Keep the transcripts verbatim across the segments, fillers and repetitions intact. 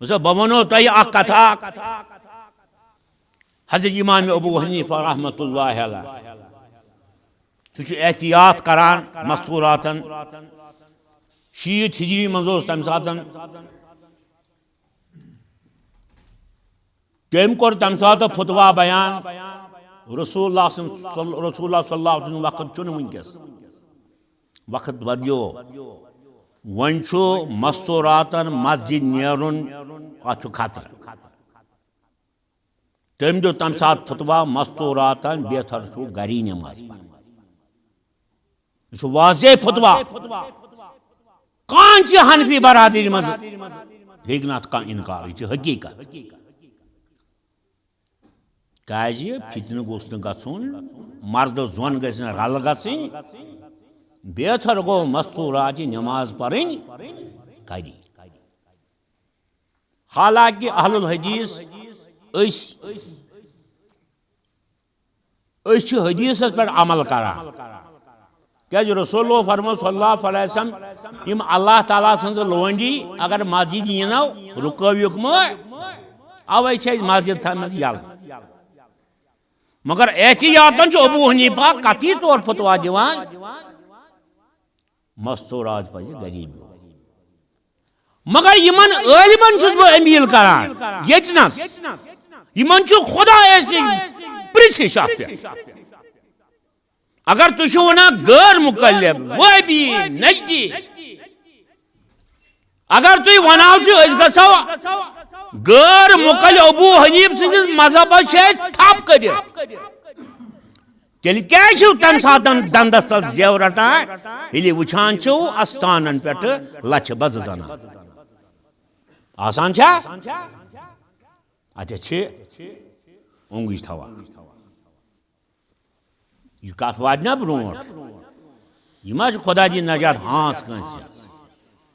وٕچھو، بہٕ وَنو تۄہہِ اکھ کتھا۔ حضرت امام ابو حنیفہ رحمۃ اللہ علیہ، سُہ چھُ احتیاط کران مستوراتن۔ شیٖتھ ہجری منٛز اوس تمہِ ساتن، تٔمۍ کوٚر تمہِ ساتہٕ فتوا بیان۔ رسول اللہ سُنٛد، رسول اللہ صلی اللہ علیہ وسلم وقت چھُنہٕ وٕنکیٚس، وقت بدلیو۔ وۄنۍ چھُ مستوراتن مسجد نیرُن، اتھ چھُ خطرٕ۔ تٔمۍ دیُت تمہِ ساتہٕ فتوا، مستوراتن بہتر چھُ گری نماز پرٕنۍ۔ یہِ چھُ واضح فتوا۔ کانٛہہ تہِ حنفی برادری منٛز ہیٚکہِ نہٕ اتھ کانٛہہ انکار، یہِ چھِ حقیقت۔ کیازِ فتنہٕ گوٚژھ نہٕ گژھُن، مردٕ زۄن گژھِ نہٕ رلہٕ گژھٕنۍ۔ بہتر گوٚو مستوراتہِ نماز پرٕنۍ گری۔ حالانکہ اہل الحدیث، أسۍ، أسۍ چھِ حدیثس پٮ۪ٹھ عمل کران۔ کیازِ رسول اللہ فرموو صلی اللہ علیہ وسلم، یِم اللہ تعالیٰ سٕنٛز لونڈی اگر مسجد یِنو، رُکٲوِکھ مہٕ، اوے چھِ أسۍ مسجد تھٲومٕژ یَلہٕ۔ مگر احتیاطن چھُ ابو حنیفہ قطعی طور فتوا دِوان، مستورات پزِ گری بِہُن۔ مگر یِمن عٲلمن چھُس بہٕ اپیل کران ییٚتنس، یِمن چھُ خدا اَسہِ پرژھِ شاہ پٮ۪ٹھ۔ اگر تُہۍ چھِو ونان غٲر مکلف، وہابی، نجدی، اگر تُہۍ ونان چھِو أسۍ گژھو غٲر مکلف، ابو حنیف سٕنٛدِس مذہبس چھِ اَسہِ تھپھ کٔرِتھ، تیٚلہِ کیازِ چھِو تمہِ ساتہٕ دندس تل زیو رٹان، ییٚلہِ وٕچھان چھِو استانن پٮ۪ٹھ لچھِ بزٕ زنان؟ آسان چھا؟ اتہِ چھِ اونگج تھاوان۔ یہِ کتھ واتہِ نا برونٛٹھ؟ یہِ ما چھِ خدا دی نجات ہانٛژ کٲنٛسہِ؟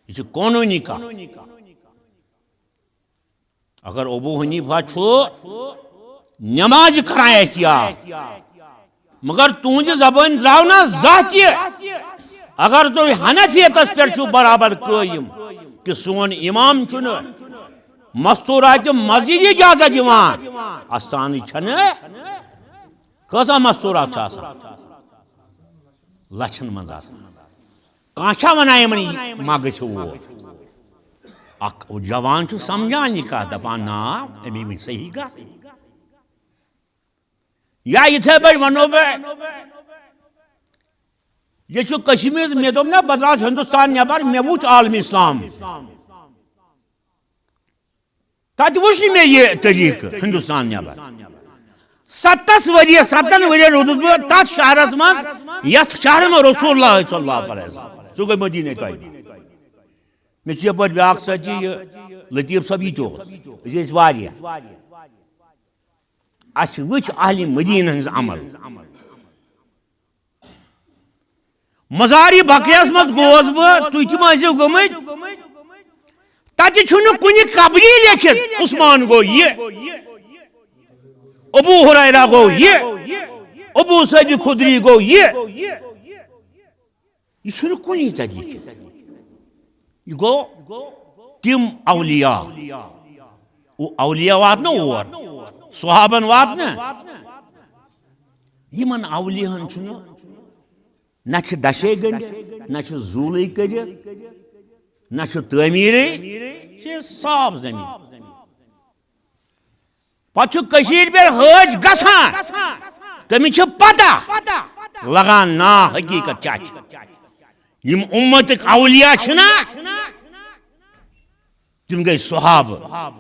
یہِ چھِ قونوٗنی کتھ۔ اگر ابو حنیفہ چھُ نمازِ کران احتیاط، مگر تُہنٛزِ زبٲنۍ درٛاو نہٕ زانٛہہ تہِ۔ اگر تُہۍ حنفیتس پٮ۪ٹھ چھِو برابر قٲیِم کہِ سون امام چھُنہٕ مستوراتہِ مسجد اجازت دِوان، استانٕچ چھنہٕ، کۭژاہ مستورات چھِ آسان؟ لچھن منٛز آسان۔ کانٛہہ چھا ونان یِمن یہِ ما گٔژھِو اور؟ اکھ جوان چھُ سمجھان یہِ کتھ، دپان، نا، أمی ؤنۍ صحیح کتھ۔ یا یِتھے پٲٹھۍ ونو بہٕ، یہِ چھُ کشمیر، مےٚ دوٚپ نا، بہٕ درٛاس ہندوستان نٮ۪بر، مےٚ وُچھ عالمِ اسلام۔ تتہِ وُچھ نہٕ مےٚ یہِ طریٖقہٕ ہندوستان نٮ۪بر۔ ستس ؤرۍ یس، ستن ؤرۍ یَن روٗدُس بہٕ تتھ شہرس منٛز، یتھ شہرس منٛز رسول اللہ صلی اللہ علیہ وسلم، سُہ گوٚو مدیٖنہ طیبہ۔ مےٚ چھُ یپٲرۍ بیٛاکھ ساتھی، یہِ لطیف صٲب، یہِ تہِ اوس۔ أسۍ ٲسۍ واریاہ۔ اسہِ وٕچھ اہلِ مدیٖنہ ہٕنٛز عمل۔ مزارِ بقیعس منٛز گوس بہٕ، تُہۍ تہِ ما ٲسِو گٔمٕتۍ؟ تتہِ چھُنہٕ کُنہِ قبری لیکھِتھ، عثمان گوٚو یہِ، ابو ہریرہ گوٚو یہِ، ابو سعید خدری گوٚو یہِ۔ یہِ چھُنہٕ کُنی تتہِ لیکھِتھ۔ یہِ گوٚو تِم اولیاء۔ او-، اولیاء واتنہٕ اور، صحابن واتنہٕ۔ یِمن اولیاہن چھُنہٕ، نہ چھِ دشے گٔنڈِتھ، نہ چھِ زوٗلٕے کٔرِتھ، نہ چھِ تعمیٖرٕے، چھِ صاف زٔمیٖن۔ پتہٕ چھُ کٔشیٖرِ پٮ۪ٹھ حٲج گژھان، تٔمِس چھِ پتہ لگان نا حقیٖقت کیٛاہ چھِ۔ یِم اُمتٕکۍ اولیاء چھِنا، تِم گٔے صحابہٕ۔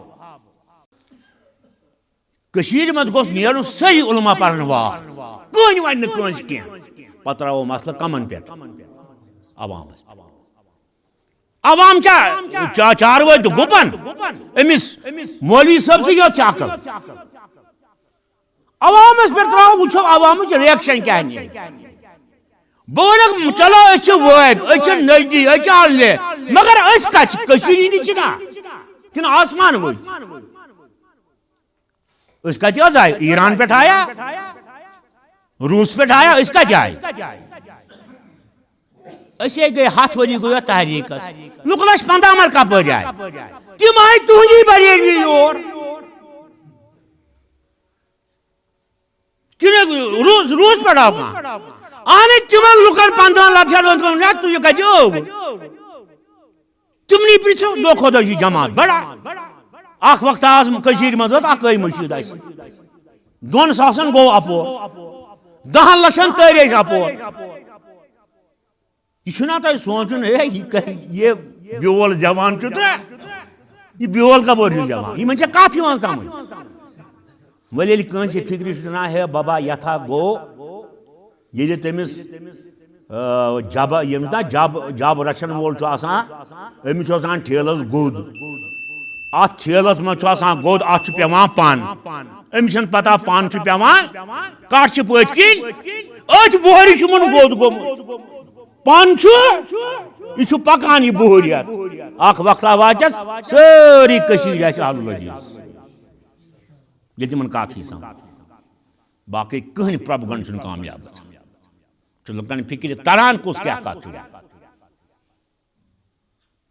کٔشیٖرِ منٛز گوٚژھ نیرُن صحیح علماء پرن وول، کٕہٕنۍ ونہِ نہٕ کٲنٛسہِ کینٛہہ۔ پتہٕ ترٛاوو مسلہٕ کمن پٮ۪ٹھ؟ عوامس پٮ۪ٹھ۔ عوام چھا چا-، چاروٲے تہٕ گُپن؟ أمِس مولوی صٲبسٕے یوت چھِ عقل۔ عوامس پٮ۪ٹھ ترٛاوو، وٕچھو عوامٕچ reaction کیٛاہ نیرِ۔ بہٕ ونکھ، چلو، أسۍ چھِ وٲبۍ، أسۍ چھِ نجدی، أسۍ چھِ اہل، مگر أسۍ کتہِ چھِ؟ کٔشیٖرِ ہِنٛدۍ چھِنا کِنہٕ آسمان وٲلۍ؟ أسۍ کتہِ حظ آیہِ؟ ایران پٮ۪ٹھ آیا؟ روٗس پٮ۪ٹھ آیا؟ أسۍ کتہِ آیہِ؟ أسے گٔے ہتھ ؤری گوٚو یتھ تحریکس۔ لُکن ٲسۍ پنٛداہ مر کپٲرۍ آے؟ تِم آے تُہنٛدی بریلوی یور۔ کِنہٕ روٗز، روٗز پٮ۪ٹھ آو کانٛہہ؟ اہن حظ، تِمن لُکن پنٛدہن لچھن اوٚنمُت، نہ، تُہۍ کتہِ آوٕ؟ تِمنٕے پرٛژھِو، دۄہ کھۄتہٕ دۄہ چھِ جماعت بڑان۔ اکھ وقتہ آس کٔشیٖرِ منٛز ٲس اکٲے مٔشیٖد اَسہِ۔ دۄن ساسن گوٚو اپور، دہن لچھن تٲرۍ ٲسۍ اپور۔ یہِ چھُنہ تۄہہِ سونٛچُن، ہے، یہِ کَتہِ، یہِ بیول زٮ۪وان چھُ تہٕ یہِ بیول کَپٲرۍ چھُ زٮ۪وان؟ یِمن چھےٚ کَتھ یِوان سَمٕجھ؟ وۄنۍ ییٚلہِ کٲنٛسہِ فِکرِ چھُ ژَلان، ہے بَبا، یَتھ ہا گوٚو، ییٚلہِ تٔمِس، آ، جَبہٕ، ییٚمِس نا جَب، جَب رَچھَن وول چھُ آسان، أمِس چھُ آسان ٹھیلَس گوٚد۔ اَتھ ٹھیلَس منٛز چھُ آسان گوٚد، اَتھ چھُ پٮ۪وان پَن۔ أمِس چھَنہٕ پَتہ پَن چھُ پٮ۪وان، کَٹھ چھِ پٔتۍ کِنۍ، أتھۍ بۄہرِ چھُ یِمَن گوٚد گوٚمُت۔ پن چھُ، یہِ چھُ پکان یہِ بُہُر یتھ۔ اکھ وقتہ واتٮ۪س سٲری کٔشیٖرِ آسہِ آلوٗ لٔجمٕژ۔ ییٚلہِ تِمن کتھ یی سمجھ، باقٕے کٕہٕنۍ پروپیگنڈ چھُنہٕ کامیاب گژھان۔ چھُ لُکن فِکرِ تران کُس کیٛاہ کتھ چھُ ونان۔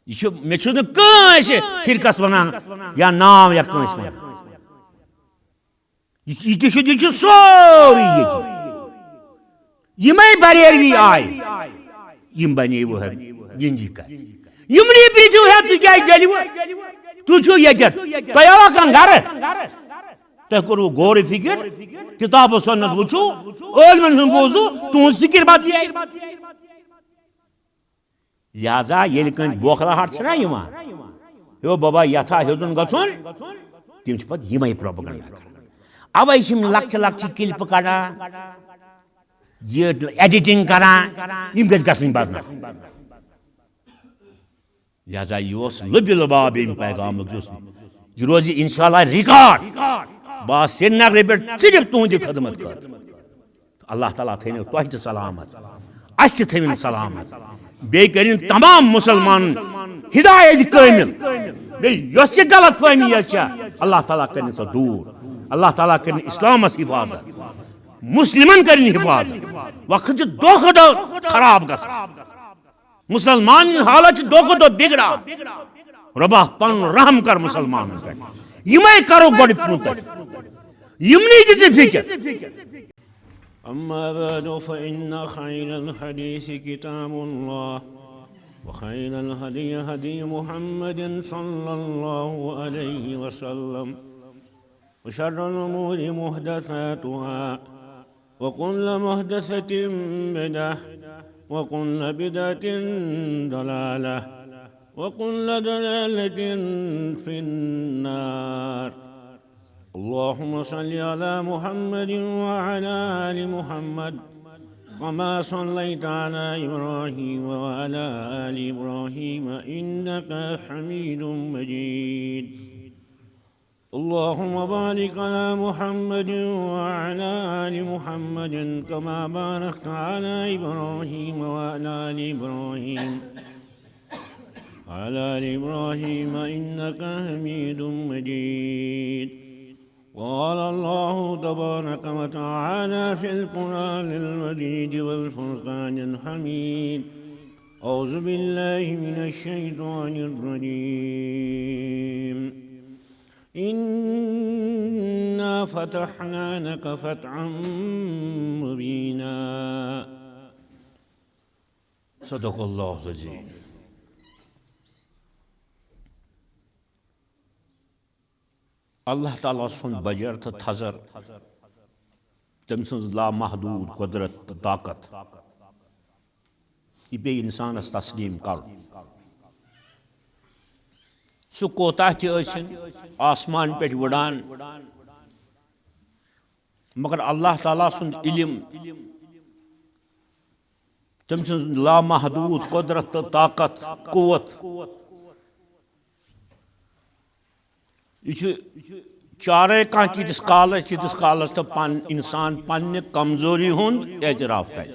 یہِ چھُ، مےٚ چھُنہٕ کٲنٛسہِ فرقس ونان یا ناو یا کٲنٛسہِ ونان۔ یہِ، یہِ تہِ چھُ، یہِ چھُ سورُے ییٚتہِ۔ یِمے بریروی آے، یِم بنے وُہن یِہنٛدی کتھ۔ یِمنٕے پرٛژھِو ہے، تُہۍ کیٛازِ ڈٔلِوٕ؟ تُہۍ چھِو ییٚتٮ۪تھ، تۄہہِ آوا کانٛہہ گرٕ؟ تۄہہِ کوٚروٕ غور و فکر؟ کتاب و سنت وٕچھِو، عٲلمن ہُنٛد بوزو، تُہنٛز فکر بدلے۔ لہذا ییٚلہِ کٲنٛسہِ بوکھلاہٹ چھِنہ یِوان، ہیو بابا یتھا ہیوٚتُن گژھُن، تِم چھِ پتہٕ یِمے پروپیگنڈا کران۔ اوے چھِ یِم لۄکچہِ لۄکچہِ کلپہٕ کڑان، یہِ ایڈیٹنگ کران، یِم گٔژھۍ گژھٕنۍ بدنام۔ لہذا یہِ اوس لُبہِ لُباب ییٚمہِ پیغامُک، یُس یہِ روزِ انشاءاللہ ریکارڈ۔ بہٕ آس سرینگرٕ پٮ۪ٹھ صرف تُہنٛدِ خدمت خٲطرٕ۔ اللہ تعالیٰ تھٲینو تۄہہِ تہِ سلامت، اسہِ تہِ تھٲوِن سلامت، بیٚیہِ کٔرِن تمام مسلمان ہدایت کٲمل، بیٚیہِ یۄس یہِ غلط فہمی یۄس چھےٚ، اللہ تعالیٰ کٔرِن سۄ دوٗر، اللہ تعالیٰ کٔرِن اسلامس حفاظت، مسلمن کٔرِن حفاظت۔ وقت چھُ دۄہ کھۄتہٕ دۄہ خراب گژھان، مسلمان ہٕنٛز حالت چھِ دۄہ کھۄتہٕ دۄہ بگڑان۔ رۄبا، پنُن رحم کر مسلمانن پٮ۪ٹھ، یِمے کرو گۄڈٕ پونٛتر، یِمنٕے دِ ژٕ فکر۔ أما بعد، فإن خير الحديث كتاب الله، وخير الهدي هدي محمد صلى الله عليه وسلم، وشر الأمور محدثاتها، وكل محدثة بدعة، وكل بدعة ضلالة، وكل ضلالة في النار. اللهم صل على محمد وعلى آل محمد، كما صليت على إبراهيم وعلى آل إبراهيم إنك حميد مجيد. اللهم بارك على محمد وعلى آل محمد، كما باركت على إبراهيم وعلى آل إبراهيم وعلى آل إبراهيم إنك حميد مجيد. قال الله تبارك وتعالى في القرآن المجيد والفرقان الحميد: أعوذ بالله من الشيطان الرجيم. إنا فتحنا لك فتحا مبينا. صدق الله العظيم. اللہ تعالیٰ سُنٛد بجر تہٕ تھزر، تٔمۍ سٕنٛز لامحدوٗد قۄدرت تہٕ طاقت، یہِ پیٚیہِ اِنسانَس تسلیٖم کَرُن۔ سُہ کوتاہ تہِ ٲسِن، آسمان پٮ۪ٹھ وٕڑان، مگر اللہ تعالیٰ سُنٛد علم، تٔمۍ سٕنٛز لامحدوٗد قۄدرت تہٕ طاقت، قوت، یہِ چھُ چارے کانٛہہ تیٖتِس کالس، تیٖتِس کالس تہٕ پن-، اِنسان پننہِ کمزوری ہُنٛد اعتراف کرِ۔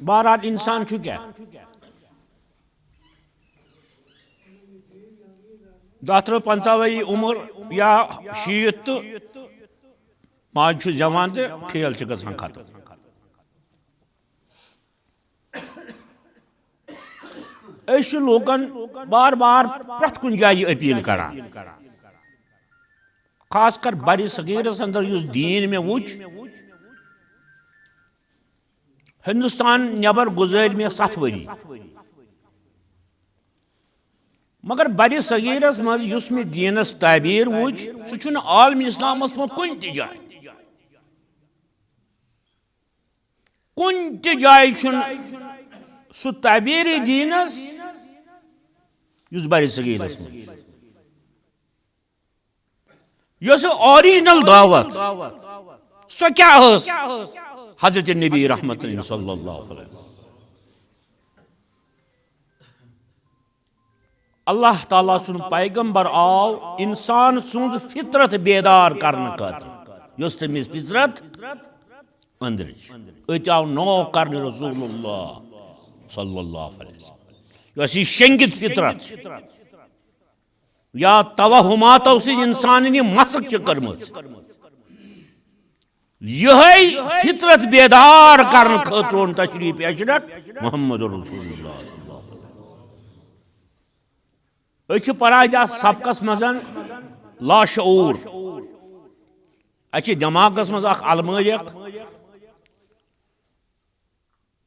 بہرحال، اِنسان چھُ کیٛاہ؟ دَہ ترٕٛہ پنٛژاہ ؤری عمر یا شیٖتھ تہٕ ماجہِ چھُ زٮ۪وان تہٕ کھیل چھِ گژھان ختم۔ أسۍ چھِ لوٗکن بار بار پرٛٮ۪تھ کُنہِ جایہِ یہِ اپیل کران، خاص کر بر صغیرس اندر یُس دیٖن مےٚ وُچھ، ہندوستان نٮ۪بر گُزٲرۍ مےٚ ستھ ؤری، مگر بر صغیرس منٛز یُس مےٚ دیٖنس تعبیٖر وُچھ، سُہ چھُنہٕ عالمِ اسلامس منٛز کُنہِ تہِ جایہِ۔ کُنہِ تہِ جایہِ چھُنہٕ سُہ تعبیٖرٕے دیٖنس، یُس بر صغیٖرس منٛز چھُ۔ یۄس اوریجنل دعوت، سۄ کیٛاہ ٲس؟ حضرت نبی رحمت صلی اللہ علیہ وسلم۔ اللہ تعالیٰ سُنٛد پیغمبر آو انسان سٕنٛز فطرت بیدار کرنہٕ خٲطرٕ، یۄس تٔمِس فطرت أنٛدرٕچ۔ أتۍ آو نوٚو کرنہٕ رسول اللہ صلی اللہ علیہ وسلم، یۄس یہِ شیٚنگِتھ فطرت یا توہماتو سۭتۍ انسانن یہِ مسخ چھِ کٔرمٕژ۔ یِہوٚے فطرت بیدار کرنہٕ خٲطرٕ اوٚن تشریف اشرف محمد رسول اللہ صلی اللہ علیہ وسلم۔ أسۍ چھِ پران یتھ سبقس منٛز لاشعور۔ اَسہِ چھِ دٮ۪ماغس منٛز اکھ المٲرۍ اکھ،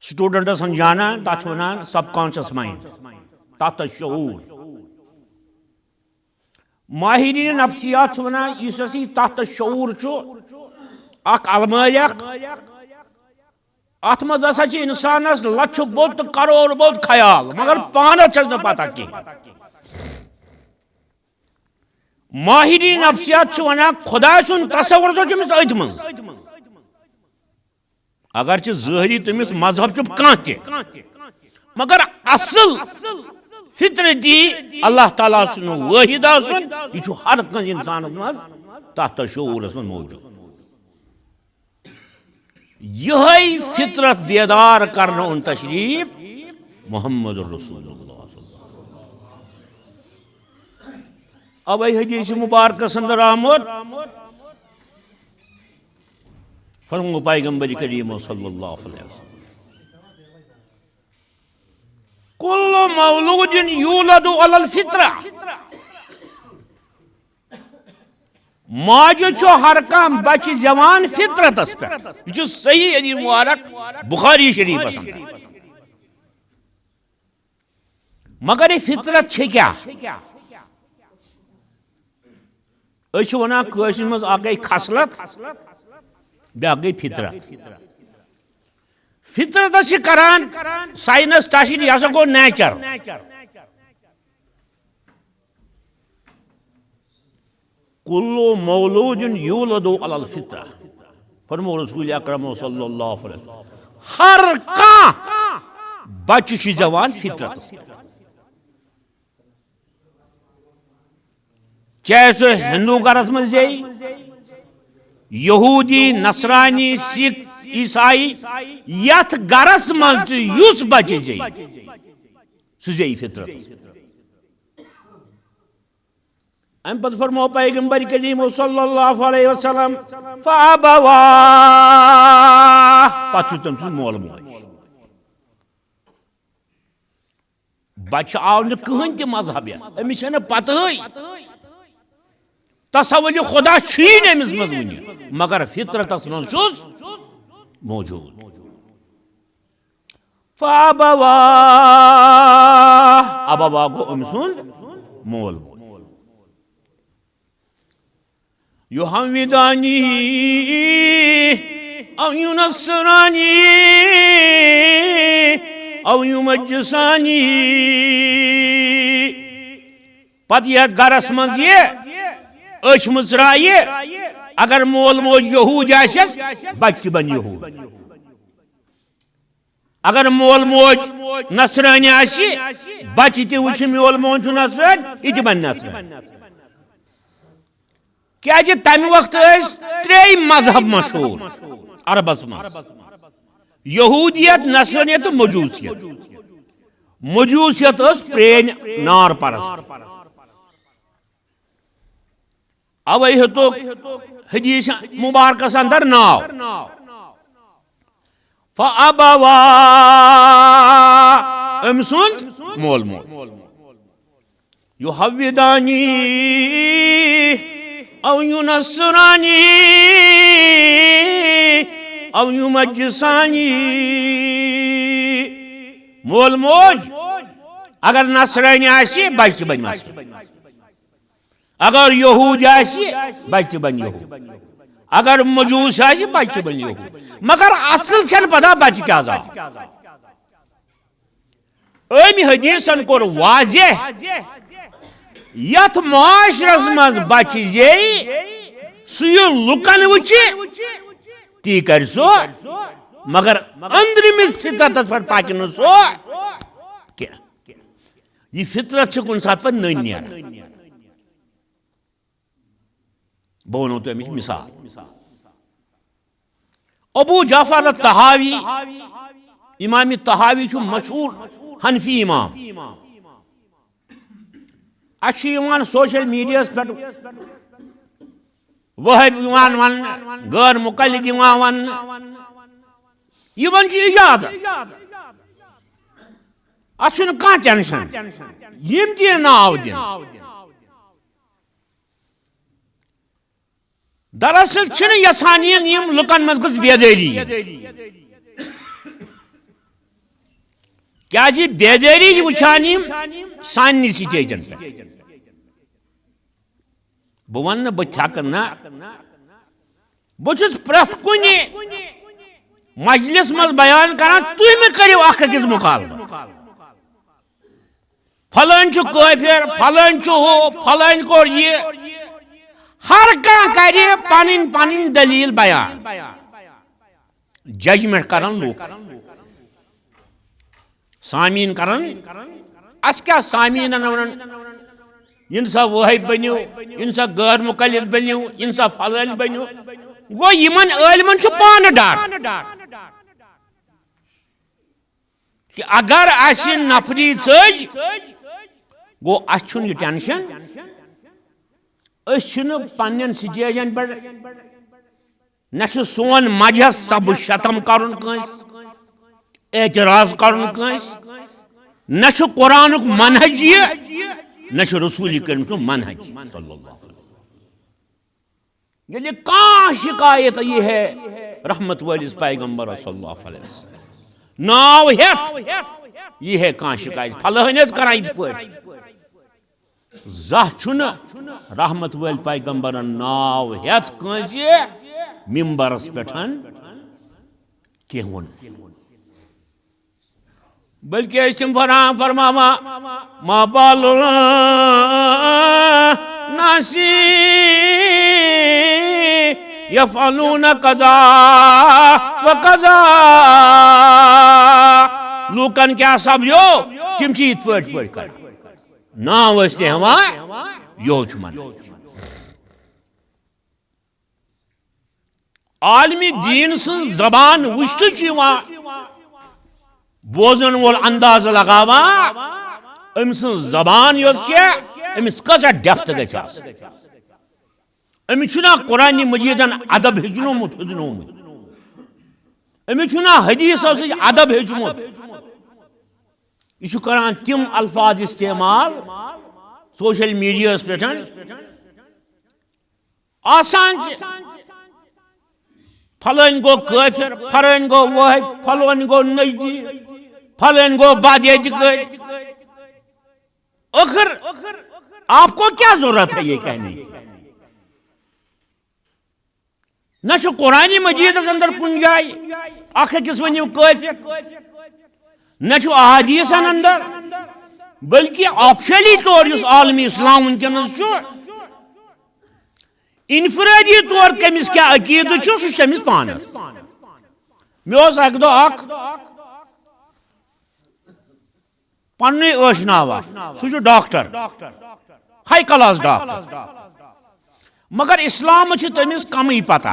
سٹوڈنٹس سمجھانا، تتھ چھِ ونان سب کانشس مائنڈ، تحت شعور۔ ماہرین نفسیات چھِ ونان، یُس ہسا یہِ تحت شعور چھُ، اکھ المٲرۍ اکھ، اتھ منٛز ہسا چھِ انسانس لچھِ بوٚد تہٕ کرور بوٚد خیال، مگر پانس چھس نہٕ پتہ کینٛہہ۔ ماہرین نفسیات چھِ ونان، خداے سُنٛد تصور چھُ تٔمِس أتھۍ منٛز۔ اگرچہِ ظٲہری تٔمِس مذہب چھُ کانٛہہ تہِ، مگر اصل فطرتی اللہ تعالیٰ سُنٛد واحد آسُن، یہِ چھُ ہر کٲنٛسہِ انسانس منٛز تحت شعورس منٛز موجود۔ یِہوٚے فطرت بیدار کرنہٕ اوٚن تشریف محمد رسول اللہ صلی اللہ علیہ وسلم۔ اوے حدیث مبارکس اندر آمُت، فرموو پیغمبر کریم صلی اللہ علیہ وسلم، کل مولود یولد علی الفطرہ۔ ماجہِ چھُ ہر کانٛہہ بچہِ زٮ۪وان فطرتس پٮ۪ٹھ۔ یہِ چھُ صحیح حدیث مبارک بخاری شریفس اندر۔ مگر یہِ فطرت چھِ کیٛاہ؟ أسۍ چھِ ونان کٲشرِس منٛز اکھ گٔے خصلت، بیٛاکھ گٔے فطرت۔ فطرتس چھِ کران ساینس تشریح، یہِ ہسا گوٚو نیچر۔ کل مولود یولد علی الفطرہ۔ فرمو رسول اکرم صلی اللہ علیہ وسلم، ہر کانٛہہ بچہِ چھُ زٮ۪وان فطرتس پٮ۪ٹھ۔ چاہے سُہ ہندو گرس منٛز زیٚیہِ، یہودی، نصرانی، سکھ، عیسائی، یتھ گرس منٛز تہِ یُس بچہِ زیٚیہِ، سُہ زیٚیہِ فطرتس پٮ۪ٹھ۔ امہِ پتہٕ فرموو پیغمبر کریم صلی اللہ علیہ وسلم، فابوا، پتہٕ چھُ تٔمۍ سُنٛد مول موج۔ بچہِ آو نہٕ کٕہٕنۍ تہِ مذہب یتھ، أمِس چھنہٕ پتہٕے، تصور خدا چھُیی نہٕ أمِس منٛز وُنہِ، مگر فطرتس منٛز چھُس موجود۔ فابوا، ابوا گوٚو أمۍ سُنٛد مول موج۔ یُحوِدانی، او یُنصرانی، او یُمجِّسانی۔ پتہٕ یتھ گرس منٛز یہِ أچھ مٕژرایہِ، اگر مول موج یہوٗدۍ آسٮ۪س، بچہِ تہِ بنہِ یہوٗدۍ۔ اگر مول موج نصرٲنۍ آسہِ، بچہِ تہِ وٕچھِ مول موج چھُ نصرٲنۍ، یہِ تہِ بنہِ نصرٲنۍ۔ کیازِ تمہِ وقتہٕ ٲسۍ ترٛے مذہب مشہوٗر عربس منٛز، یہوٗدیت، نصرٲنیت تہٕ مجوٗسیت۔ مجوٗسیت ٲس پرٛٲنۍ نار پرست۔ اوے ہیوٚتُکھ حدیث مبارکس اندر ناو، فابوا، أمۍ سُنٛد مول موج۔ یُحوِدانی او یُنصرانی او یُمجِّسانی۔ مول موج اگر نصرٲنی آسہِ، بچہِ بنہِ نصرٲنی۔ اگر یہودی آسہِ، بچہِ بنہِ یہودی۔ اگر مجوس آسہِ، بچہِ بنہِ یہودی۔ مگر اصل چھنہٕ پتہ بچہِ کیازِ آو۔ أمۍ حدیثن کوٚر واضح، یتھ معاشرس منٛز بچہِ زیٚیہِ، سُہ یہِ لُکن وٕچھِ، تی کرِ سُہ، مگر أنٛدرِمِس فطرتس پٮ۪ٹھ پکہِ نہٕ سُہ کینٛہہ۔ یہِ فطرت چھِ کُنہِ ساتہٕ پتہٕ نٔنۍ نیران۔ بہٕ وَنو تۄہہِ اَمِچ مثال۔ ابو جعفر الطحاوی، امام طحاوی چھُ مشہوٗر حنفی امام۔ اَسہِ چھُ یِوان سوشل میڈیاہَس پٮ۪ٹھ وہٲبۍ یِوان وَننہٕ، غٲر مقلد یِوان وَننہٕ۔ یِمن چھِ اجازت، اَتھ چھُنہٕ کانٛہہ ٹینشن۔ یِم تہِ ناو دِن۔ دراصل چھِنہٕ یژھان یِم، یِم لُکن منٛز گٔژھ بیدٲری یِنۍ۔ کیازِ بیدٲری چھِ وٕچھان یِم سانہِ سٹیجن پٮ۪ٹھ۔ بہٕ وَنہٕ نہٕ بہٕ تھٮ۪کہٕ نہ، بہٕ چھُس پرٛٮ۪تھ کُنہِ مجلس منٛز بیان کران، تُہۍ مہٕ کٔرِو اکھ أکِس مخالفت۔ فلٲنۍ چھُ کٲفِر، فلٲنۍ چھُ ہُہ، فلٲنۍ کوٚر یہِ۔ ہر کانٛہہ کرِ پنٕنۍ پنٕنۍ دٔلیٖل بیان۔ ججمنٹ کرن لوٗکھ، سامعیٖن کرن۔ اَسہِ کیٛاہ سامعیٖنن وَنن؟ یِن سا وٲحد بٔنِو، یِن سا غٲر مقلد بٔنِو، یِن سا فلٲنۍ بٔنِو۔ گوٚو یِمن عٲلمن چھُ پانہٕ ڈر۔ کہ اگر اسہِ نفری ژٔج، گوٚو اسہِ چھُنہٕ یہِ ٹینشن، أسۍ چھِنہٕ پننٮ۪ن سٹیجن پٮ۪ٹھ، نہ چھُ سون مجہس سب شتم کرُن کٲنٛسہِ، اعتراض کرُن کٲنٛسہِ، نہ چھُ قرآنُک منہج یہِ، نہ چھُ رسول کریم سُنٛد منہج صلی اللہ علیہ وسلم۔ ییٚلہِ کانٛہہ شکایت یی ہے رحمت وٲلِس پیغمبرس صلی اللہ علیہ وسلم ناو ہیٚتھ، یی ہے کانٛہہ شکایت، فلٲنۍ ٲس کران یِتھ پٲٹھۍ۔ زانٛہہ چھُنہٕ رحمت وٲلۍ پیغمبرن ناو ہیٚتھ کٲنٛسہِ ممبرس پٮ۪ٹھ کینٛہہ ووٚن۔ بلکہ ٲسۍ تِم فران فرماوان، ما بال الناس یفعلون کذا و کذا۔ لوٗکن کیٛاہ سپدیو، تِم چھِ یِتھ پٲٹھۍ پٲٹھۍ کران۔ ناو ٲسۍ تہِ ہٮ۪وان، یوٚہو چھُ منان۔ عالمِ دیٖن سٕنٛز زبان وٕچھتھٕے چھُ یِوان بوزن وول انداز لگاوان، أمۍ سٕنٛز زبان یۄس چھےٚ، أمِس کۭژاہ ڈیپتھ گژھِ آسٕنۍ۔ أمِس چھُنہ قرآنِ مجیدن ادب ہیٚچھنومُت، ہیٚچھنومُت۔ أمِس چھُنہ حدیثو سۭتۍ ادب ہیٚچھمُت۔ یہِ چھُ کران تِم الفاظ استعمال سوشل میڈیاہس پٮ۪ٹھ، آسان چھِ۔ فلٲنۍ گوٚو کٲفِر، فلٲنۍ گوٚو وٲحد، فلٲنۍ گوٚو نجدی، فلٲنۍ گوٚو بعد اعتقٲدی۔ ٲخر آپ کو کیا ضرورت ہے یہ کہنے کی؟ نہ چھُ قرآنِ مجیدس اندر کُنہِ جایہِ اکھ أکِس ؤنِو کٲفِر، نہ چھُ احادیثن اندر، بلکہ آفشلی طور یُس عالمِ اسلام وٕنکیٚنس چھُ، انفرادی طور کٔمِس کیٛاہ عقیدٕ چھُ، سُہ چھُ أمِس پانس۔ مےٚ اوس اکہِ دۄہ اکھ پننُے ٲشناوا، سُہ چھُ ڈاکٹر، ہائی کلاس ڈاکٹر، مگر اسلام چھِ تٔمِس کمٕے پتہ۔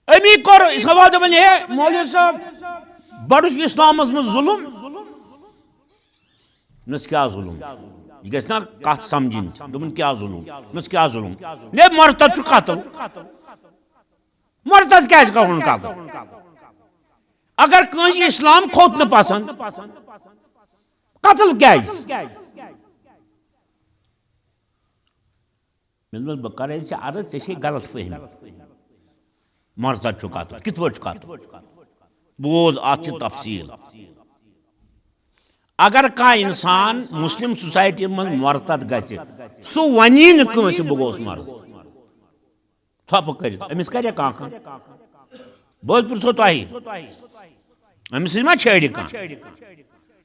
أمی کوٚر سوال، دَپان، ہے مولوی صٲب، بَڑٕ چھُ اِسلامَس منٛز ظُلُم۔ نَس کیٛاہ ظُلُم؟ یہِ گژھِ نا کَتھ سَمجھِنۍ۔ دوٚپُن، کیٛاہ ظُلُم؟ نَس کیٛاہ ظُلُم؟ ہے، مرتد چھُ قتل۔ مرتد کیٛازِ کَرُن قتل؟ اگر کٲنٛسہِ اسلام کھوٚت نہٕ پسند، قتل کیازِ؟ مےٚ دوٚپمَس، بہٕ کرے ژےٚ عرض، ژےٚ چھے غلط فہمی۔ مرتد چھُ قتل، کِتھ پٲٹھۍ چھُ قتل؟ بوز، اتھ چھِ تفصیل۔ اگر کانٛہہ انسان مسلم سوسایٹی منٛز مرتد گژھِ، سُہ ونی نہٕ کٲنٛسہِ، بہٕ گوس مرتد۔ ژھۄپہٕ کٔرِتھ أمِس کرِ کانٛہہ کانٛہہ؟ بہٕ حظ پرٛژھو تۄہہِ، أمِس سۭتۍ ما چھیڑِ کانٛہہ؟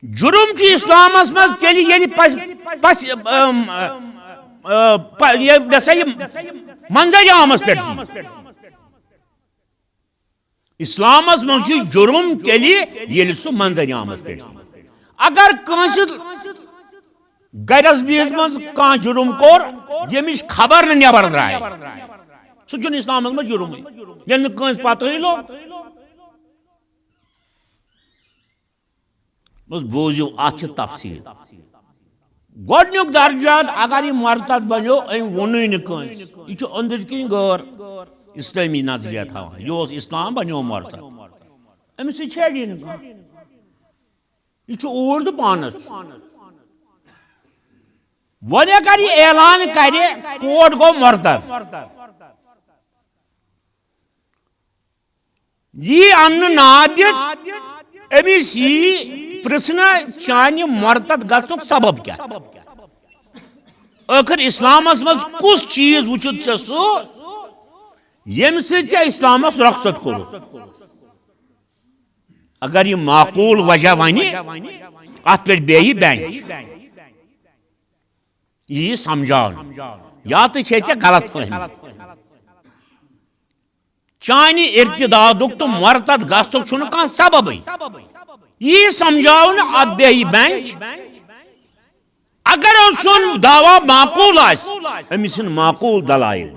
جُرُم چھُ اسلامس منٛز تیٚلہِ ییٚلہِ پس پس ام، ا، پ- یہِ ہسا یہِ منظرِ عامس پٮ۪ٹھ یی۔ اسلامس منٛز چھُ جُرُم تیٚلہِ ییٚلہِ سُہ منظرِ عامس پٮ۪ٹھ یی۔ اگر کٲنٛسہِ گرس بیٖس منٛز کانٛہہ جُرُم کوٚر، ییٚمِچ خبر نہٕ نٮ۪بر درٛاے، سُہ چھُنہٕ اسلامس منٛز جُرُمٕے، ییٚلہِ نہٕ کٲنٛسہِ پتہٕے لوٚگ۔ بس بوٗزِو، اتھ چھِ تفصیل۔ گۄڈنیُک درجات، اگر یہِ مرتد بنیو، أمۍ ووٚنُے نہٕ کٲنٛسہِ، یہِ چھُ أنٛدٕرۍ کِنۍ غٲر اسلٲمی نظریہ تھاوان، یہِ اوس اسلام، بنیو مرتد، أمِس سۭتۍ چھیڑی نہٕ کانٛہہ۔ یہِ چھُ اوٗرۍ تہٕ پانس چھُ۔ وۄنۍ اگر یہِ اعلان کرِ، کوٹ گوٚو مرتد، یی اننہٕ ناد دِتھ، أمِس یی پرژھنہٕ، چانہِ مرتد گژھنُک سبب کیٛاہ؟ ٲخر اسلامس منٛز کُس چیٖز وُچھُتھ ژےٚ سُہ، ییٚمہِ سۭتۍ ژےٚ اسلامس رخصت کوٚرُتھ؟ اگر یہِ معقول وجہ ونہِ، اتھ پٮ۪ٹھ بیٚہہِ بینچ، یہِ یی سمجھاونہٕ، یا تہٕ چھے ژےٚ غلط فہمی۔ چانہِ ارتدادُک تہٕ مرتد گژھُک چھُنہٕ کانٛہہ سببٕے۔ یی سمجھاونہٕ، اتھ بیٚہہِ بینچ۔ اگر أمۍ سُنٛد دعویٰ معقول آسہِ، أمِس یِن معقول دلائل۔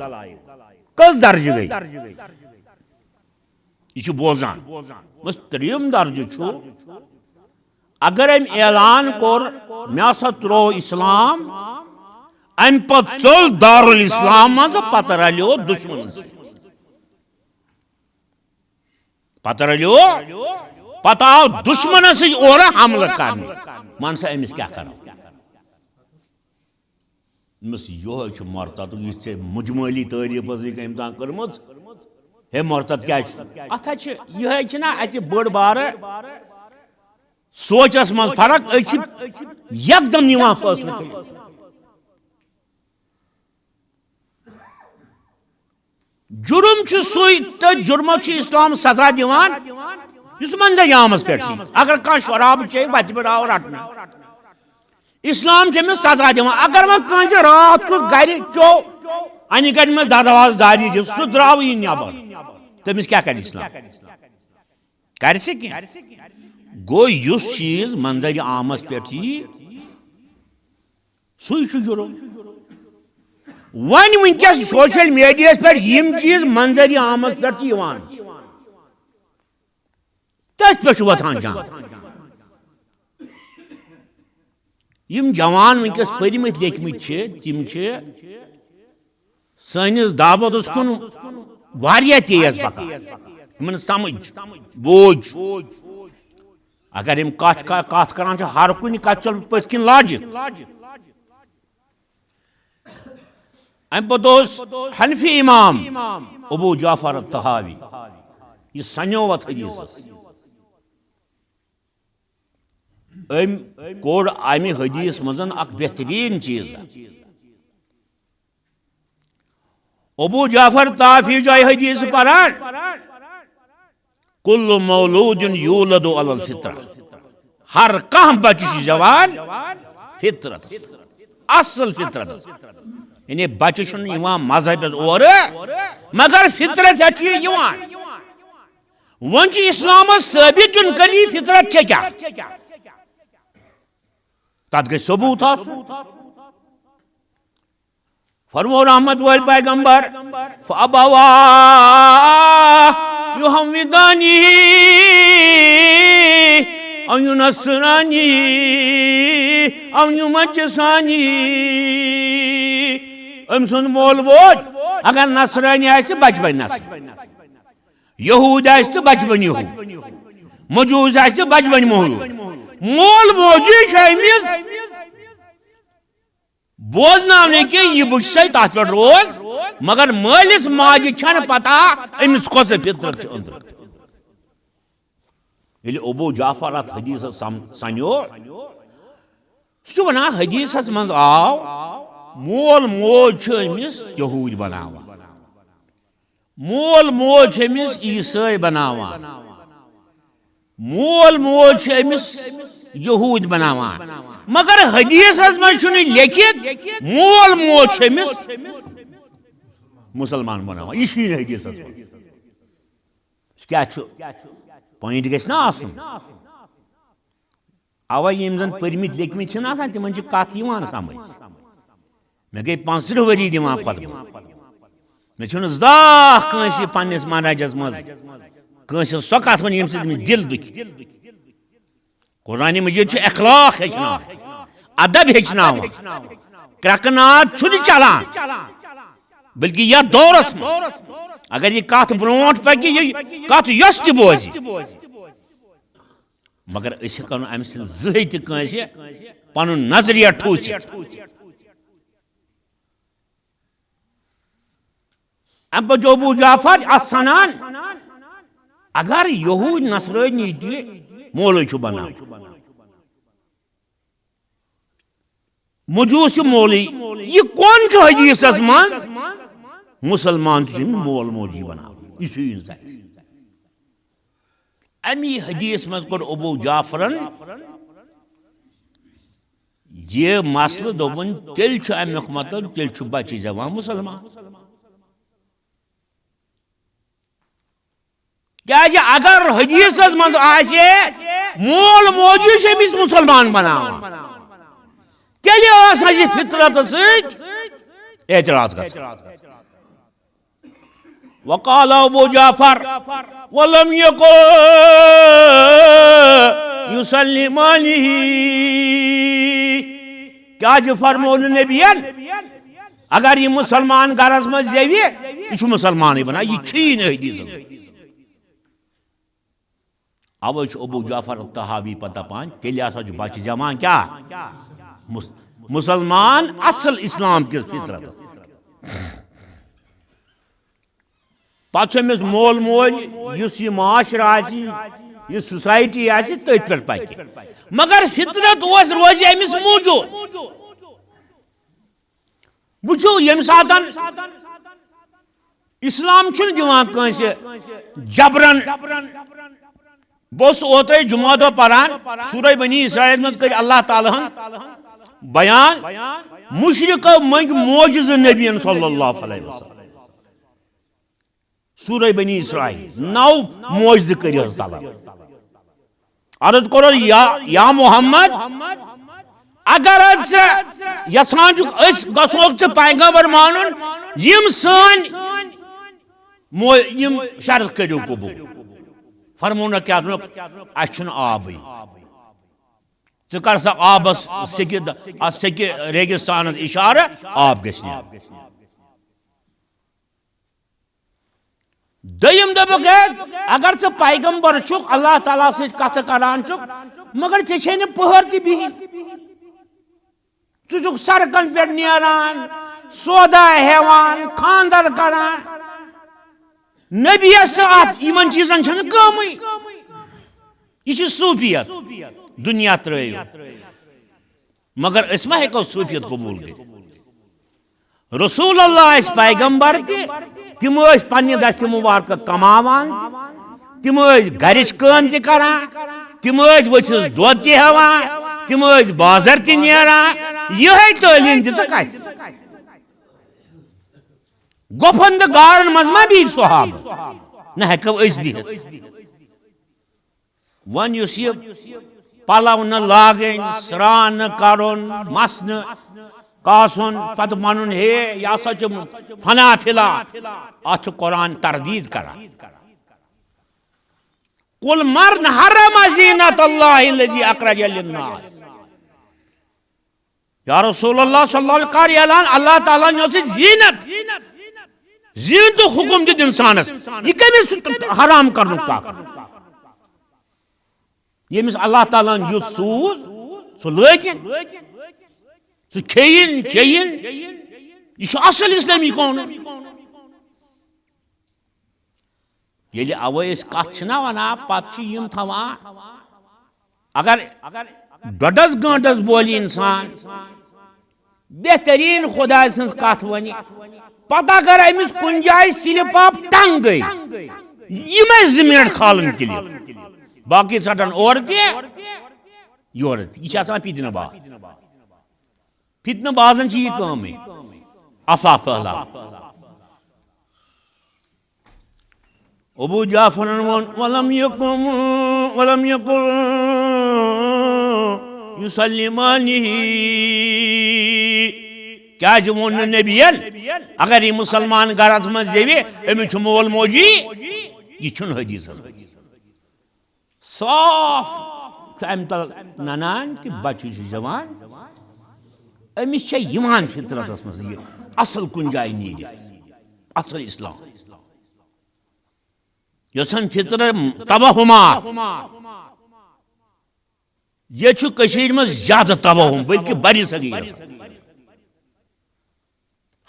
کٔژ درجہٕ گٔے؟ یہِ چھُ بوزان۔ بس ترٛیٚیِم درجہٕ چھُ، اگر أمۍ اعلان کوٚر، مےٚ ہسا ترٛوو اسلام، امہِ پتہٕ ژٔل دارالاسلام منٛز، پتہٕ رلیو دشمنن سۭتۍ۔ پتہٕ رلیو، پتہٕ آو دشمنن سۭتۍ اورٕ حملہٕ کرنہِ۔ ون سا، أمِس کیٛاہ کرو؟ أمِس یِہوٚے چھُ مرتدُک، یُس ژےٚ مجمٲلی تعریف ٲسٕے أمۍ تام کٔرمٕژ۔ ہے مرتد کیٛازِ چھُ؟ اتھ ہا چھِ، یِہوٚے چھِنہ اَسہِ بٔڑ بارٕ سونچس منٛز فرق، أسۍ چھِ یکدم نِوان فٲصلہٕ کٔرِتھ۔ جُرُم چھُ سُے تہٕ جُرمس چھُ اسلام سزا دِوان، یُس منظر عامس پٮ۪ٹھ چھُ۔ اگر کانٛہہ شراب چیٚیہِ، وتہِ پٮ۪ٹھ آو رٹنہٕ، اسلام چھُ أمِس سزا دِوان۔ اگر وۄنۍ کٲنٛسہِ راتھ کیُتھ گرِ چوٚو، انہِ گٹہِ منٛز دروازٕ داری دِتھ، سُہ درٛاوٕے نٮ۪بر، تٔمِس کیٛاہ کرِ اسلام؟ کرِ سا کینٛہہ؟ گوٚو، یُس چیٖز منظرِ عامس پٮ۪ٹھ یی، سُے چھُ جُرُم۔ وۄنۍ وٕنکیٚس سوشل میڈیاہس پٮ۪ٹھ یِم چیٖز منظرِ عامس پٮ۪ٹھ تہِ یِوان چھِ، تٔتھۍ پٮ۪ٹھ چھُ وۄتھان جان۔ یِم جوان وٕنکیٚس پٔرمٕتۍ لیکھمٕتۍ چھِ، تِم چھِ سٲنِس دعوتس کُن واریاہ تیز پکان۔ یِمن سمجھ، بوج۔ اگر یِم کتھ کا-، کتھ کران چھِ، ہر کُنہِ کتھِ چھِ پٔتھۍ کِنۍ لاجِک۔ امہِ پتہٕ اوس حنفی امام ابو جعفر الطحاوی، یہِ سنیو اتھ حدیثس۔ أمۍ کوٚر امہِ حدیث منٛز اکھ بہترین چیٖز۔ ابو جعفر طحاوی چھُ یہِ حدیث پران، کل مولود یولد علی الفطرہ، ہر کانٛہہ بچہِ چھُ زٮ۪وان فطرت، اصل فطرت۔ یعنی بچہِ چھُنہٕ یِوان مذہبس اورٕ، مگر فطرت ہٮ۪تھ چھُ یہِ یِوان۔ وۄنۍ چھُ اسلامس ثٲبت دیُن کٔرِتھ فطرت چھےٚ کیٛاہ؟ تتھ گژھِ ثبوت آسُن۔ فرمو رحمت وٲلۍ پیغمبر، فابواه یحودانہ او ینصرانہ او یمجسانہ۔ أمۍ سُنٛد مول موج اگر نصرٲنی آسہِ، بچہِ بنہِ نصرٲنی۔ یہوٗد آسہِ تہٕ بچہِ بنہِ یہوٗد۔ مجوٗز آسہِ بجوٕنۍ موٚہلوٗ۔ مول موجی چھُ أمِس بوزناونہٕ کہِ یہِ بہٕ چھُسَے تَتھ پٮ۪ٹھ روز، مگر مٲلِس ماجہِ چھَنہٕ پتہ أمِس کۄس فطرت چھِ أنٛدرٕ۔ ییٚلہِ ابو جعفر اتھ حدیثس سم-، سنیو، سُہ چھُ ونان، حدیثس منٛز آو، مول موج چھُ أمِس یہوٗدۍ بناوان، مول موج چھُ أمِس عیسٲے بناوان، مول موج چھُ أمِس یہوٗدۍ بناوان، مگر حدیثس منٛز چھُنہٕ لیکھِتھ مول موج چھُ أمِس مسلمان بناوان۔ یہِ چھُے نہٕ حدیثس منٛز۔ کیٛاہ چھُ؟ پوینٹ گژھِ نا آسُن۔ اَوَے یِم زَن پٔرمٕتۍ لیکھمٕتۍ چھِنہٕ آسان، تِمَن چھِ کَتھ یِوان سَمٕجھ۔ مےٚ گٔے پانٛژترٕٛہ ؤری دِوان خۄطبہٕ۔ مےٚ چھُنہٕ زانٛہہ کٲنٛسہِ پنٛنِس مَنہَجَس منٛز کٲنٛسہِ ہٕنٛز سۄ کَتھ وَنٕنۍ، ییٚمہِ سۭتۍ أمِس دِل دُکھِ۔ قرآن مجیٖد چھُ اخلاق ہیٚچھناوان، ادب ہیٚچھناوان۔ کرٛٮ۪کہٕ ناد چھُنہٕ چلان، بلکہِ یتھ دورس منٛز اگر یہِ کتھ برونٛٹھ پکہِ، یہِ کتھ یۄس تہِ بوزِ، مگر أسۍ ہٮ۪کو نہٕ امہِ سۭتۍ زٕہٕے تہِ کٲنٛسہِ پنُن نظریہ ٹھوٗسِتھ۔ امہِ پتہٕ چھُ ابو جعفر اتھ سنان، اگر یہوٗدۍ نصرٲنی تہِ مولوی چھُ بنان، مجوٗس چھُ مولوی، یہِ کون چھُ حدیثس منٛز؟ مسلمان تہِ چھُ مول موجی بناوان، یہِ چھُ یہِ زَتہِ۔ امی حدیث منٛز کوٚر ابو جعفرن یہِ مسلہٕ، دوٚپُن، تیٚلہِ چھُ امیُک مطلب، تیٚلہِ چھُ بچہِ زٮ۪وان مسلمان۔ کیازِ اگر حدیثس منٛز آسہِ مول موجی چھُ أمِس مسلمان بناوان، تیٚلہِ ٲس اَسہِ فطرت سۭتۍ اعتراض گژھان۔ وقال ابو جعفر، ولم يكن يسلمانه۔ کیازِ فرموو نہٕ نبیَن، اگر یہِ مسلمان گرس منٛز زیوِ، یہِ چھُ مسلمانٕے بنان، یہِ چھُیی نہٕ حدیثس منٛز۔ اوے چھُ ابو جعفر الطحاوی پتہٕ دپان، تیٚلہِ ہسا چھُ بچہِ زٮ۪وان کیٛاہ؟ مس-، مسلمان اصل اسلام کِس فطرتس پٮ۪ٹھ۔ پتہٕ چھُ أمِس مول موج، یُس یہِ معاشرٕ آسہِ، یہِ سوسایٹی آسہِ، تٔتھۍ پٮ۪ٹھ پکہِ۔ مگر فطرت اوس، روزِ أمِس موٗجوٗد۔ وٕچھِو، ییٚمہِ ساتَن اسلام چھُنہٕ دِوان کٲنٛسہِ جبرن۔ بہٕ اوسُس اوترے جمعہ دۄہ پران، سورہ بنی اسرائیل منٛز کٔرۍ اللہ تعالیٰ ہن بیان، مشرکو منٛگۍ معجزٕ نبیَن صلی اللہ علیہ وسلم۔ سورہ بنی اسرائیل، نو معجزٕ کٔرۍ حظ طلب۔ عرض کرو، یا، یا محمد، اگر حظ ژٕ یژھان چھُکھ أسۍ گژھوکھ ژٕ پیغمبر مانُن، یِم سٲنۍ مو-، یِم شرط کٔرِو قبول۔ فرموونکھ کیٛاہ؟ دوٚپنکھ، اَسہِ چھُنہٕ آبٕے۔ ژٕ کر سا آبس سیٚکہِ، اتھ سیٚکہِ ریگستانس اشارٕ، آب گژھِ نیرُن۔ دوٚیِم دوٚپُکھ، ہے، اگر ژٕ پیغمبر چھُکھ، اللہ تعالیٰ سۭتۍ کتھٕ کران چھُکھ، مگر ژےٚ چھے نہٕ پٔہر تہِ بِہِتھ۔ ژٕ چھُکھ سڑکن پٮ۪ٹھ نیران، سودا ہٮ۪وان، خاندر کران۔ نبیَس تہٕ اتھ یِمن چیٖزن چھنہٕ کٲمٕے۔ یہِ چھِ صوٗفیت، دُنیا ترٲیِو۔ مگر أسۍ ما ہیٚکو صوٗفیت قبوٗل کٔرِتھ؟ رسول اللہ ٲسۍ پیغمبر تہِ، تِم ٲسۍ پننہِ دستہِ مبارکہٕ کماوان تہِ، تِم ٲسۍ گرِچ کٲم تہِ کران، تِم ٲسۍ ؤژھِس دۄد تہِ ہٮ۪وان، تِم ٲسۍ بازر تہِ نیران۔ یِہے تعلیٖم دِژٕکھ اَسہِ۔ گۄپھن تہٕ غارن منٛز ما بِہِتھ صحابہٕ؟ نہ ہٮ۪کو أسۍ بِہِتھ۔ وۄنۍ یُس یہِ پلو نہٕ لاگٕنۍ، سرٛان نہٕ کرُن، مس نہٕ کاسُن، پتہٕ ونُن، ہے، یہِ ہسا چھُ فنا فلا، اتھ چھُ قرآن تردید کران۔ قل من حرم زینت اللہ الذی اخرج للناس۔ یا رسول اللہ صلی اللہ علیہ وسلم، کر اعلان، اللہ تعالیٰ ہن یۄس یہِ زینت، زینتُک حکم دیُت انسانس، یہِ کٔمِس چھُ حرام کرنُک طاقت؟ ییٚمِس اللہ تعالیٰ ہن یُتھ سوٗز، سُہ لٲگِن، سُہ کھیٚیِن چیٚیِن۔ یہِ چھُ اصل اسلٲمی قونوٗن۔ ییٚلہِ اوے أسۍ کتھ چھِنہ ونان، پتہٕ چھِ یِم تھاوان، اگر ڈۄڈس گٲنٹس بولہِ انسان، بہترین خداے سٕنٛز کتھ ونہِ، پتہٕ اگر أمِس کُنہِ جایہِ slip of tongue گٔے، یِمے زٕ منٹ کھالن کلِپ، باقٕے ژٹن اورٕ تہِ یورٕ تہِ۔ یہِ چھِ آسان فتنہٕ باز۔ فتنہٕ بازن چھِ یہِ کٲمٕے، افواہ پھٔہلاو۔ ابو جعفرن ووٚن، "ولم یکم، ولم یکم یسلمانہ۔" کیازِ ووٚن نہٕ نبیَن، اگر یہِ مسلمان گرس منٛز زیوِ، أمِس چھُ مول موجی؟ یہِ چھُنہٕ حدیثس منٛز۔ صاف چھُ امہِ تل ننان کہِ بچہِ چھُ زیوان، أمِس چھےٚ یِوان فطرتس منٛز یہِ اصل کُنہِ جایہِ نیٖرِتھ، اصل اسلام۔ یۄس ہن فطرت توہمات، ییٚتہِ چھُ کٔشیٖرِ منٛز زیادٕ توہم، بلکہِ بر صغیٖرس۔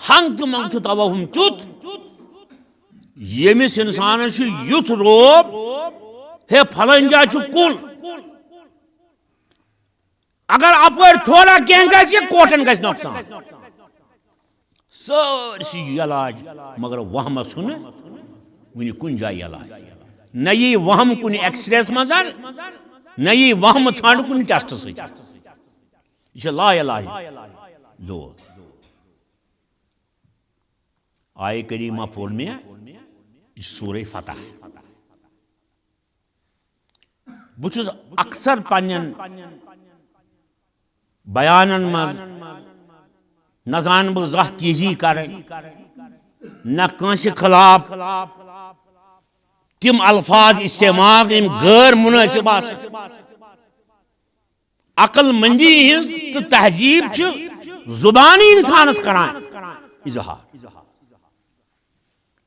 ہنگ تہٕ منگ چھُ توہم تیُتھ، ییٚمِس انسانس چھُ یُتھ رعب، ہے پھلٲنۍ جایہِ چھُ کُل، اگر اپٲرۍ تھوڑا کینٛہہ گژھِ، کوٹھٮ۪ن گژھِ نۄقصان۔ سٲرسٕے علاج، مگر وہمس چھُنہٕ وُنہِ کُنہِ جایہِ علاج۔ نہ یی وہم کُنہِ ایکس ریس منٛز، نہ یی وہم ژھانڈ کُنہِ ٹیسٹ سۭتۍ۔ یہِ چھِ لا علاج دود۔ آیہِ کریمہ پوٚر مےٚ، یہِ چھِ سورہ فتح۔ بہٕ چھُس اکثر پننٮ۪ن بیانن منٛز، نہ زانہٕ بہٕ زانٛہہ تیزی کرٕنۍ، نہ کٲنٛسہِ خلاف تِم الفاظ استعمال یِم غٲر منٲسب آسن۔ عقل مندی ہٕنٛز تہٕ تہذیٖب چھِ زُبانٕے انسانس کران اظہار۔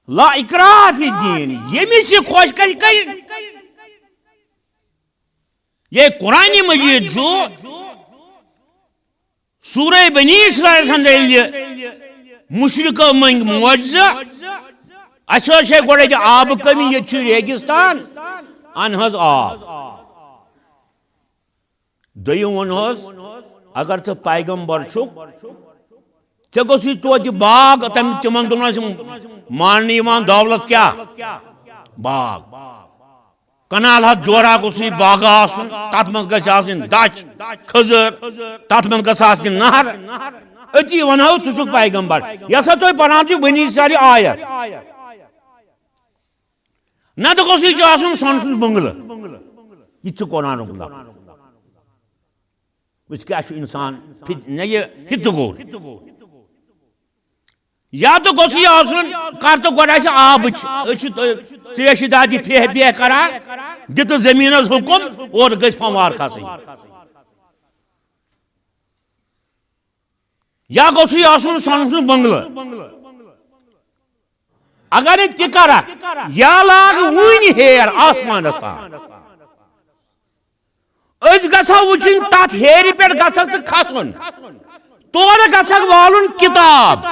لا اکراہ فی الدین، ییٚمِس یہِ خۄش کرِ، کرِ۔ یہِ قرآن مجید چھُ سورہ بنی اسرائیل ہٕنٛدِ ییٚلہِ مشرکو منٛگۍ معجزٕ، اَسہِ حظ چھے گۄڈٕ ییٚتہِ آبہٕ کمی، ییٚتہِ چھُ ریگستان، اَن حظ آب۔ دوٚیِم ووٚنہوس، اگر ژٕ پیغمبر چھُکھ، ژےٚ گوٚژھُے توتہِ باغ، تَمہِ، تِمن دۄہن ٲسۍ ماننہٕ یِوان دولت کیٛاہ؟ باغ۔ کنال ہتھ جورا گوٚژھُے باغہ آسُن، تتھ منٛز گژھِ آسٕنۍ دچھ، کھٔزٕر، تتھ منٛز گژھِ آسٕنۍ نہر۔ أتی ونہو ژٕ چھُکھ پیغمبر۔ یہِ ہسا تۄہہِ پران چھُ بنی اسرائیل آیت۔ نتہٕ گوٚژھُے ژےٚ آسُن سۄنہٕ سُنٛد بنگلہٕ۔ یہِ تہِ چھُ قرآنُک لفظ۔ أسۍ کیٛاہ چھُ انسان فت-، نہ یہِ فِتہٕ گوٚو۔ یا تہٕ گوٚژھ یہِ آسُن، کر تہٕ گۄڈٕ آسہِ آبٕچ، أسۍ چھِ تہٕ تریشہِ دادِ پھیہ پھیہ کران، دِتہٕ زٔمیٖنس حُکُم، اورٕ گٔژھۍ فموار کھسٕنۍ۔ یا گوٚژھ یہِ آسُن سۄنہٕ سُنٛد بنگلہٕ۔ اگر نہٕ تہِ کرکھ، یا لاگ وُنہِ ہیر آسمانس تام۔ أسۍ گژھو وٕچھِنۍ تتھ ہیرِ پٮ۪ٹھ گژھکھ ژٕ کھسُن، تورٕ گژھکھ والُن کتاب،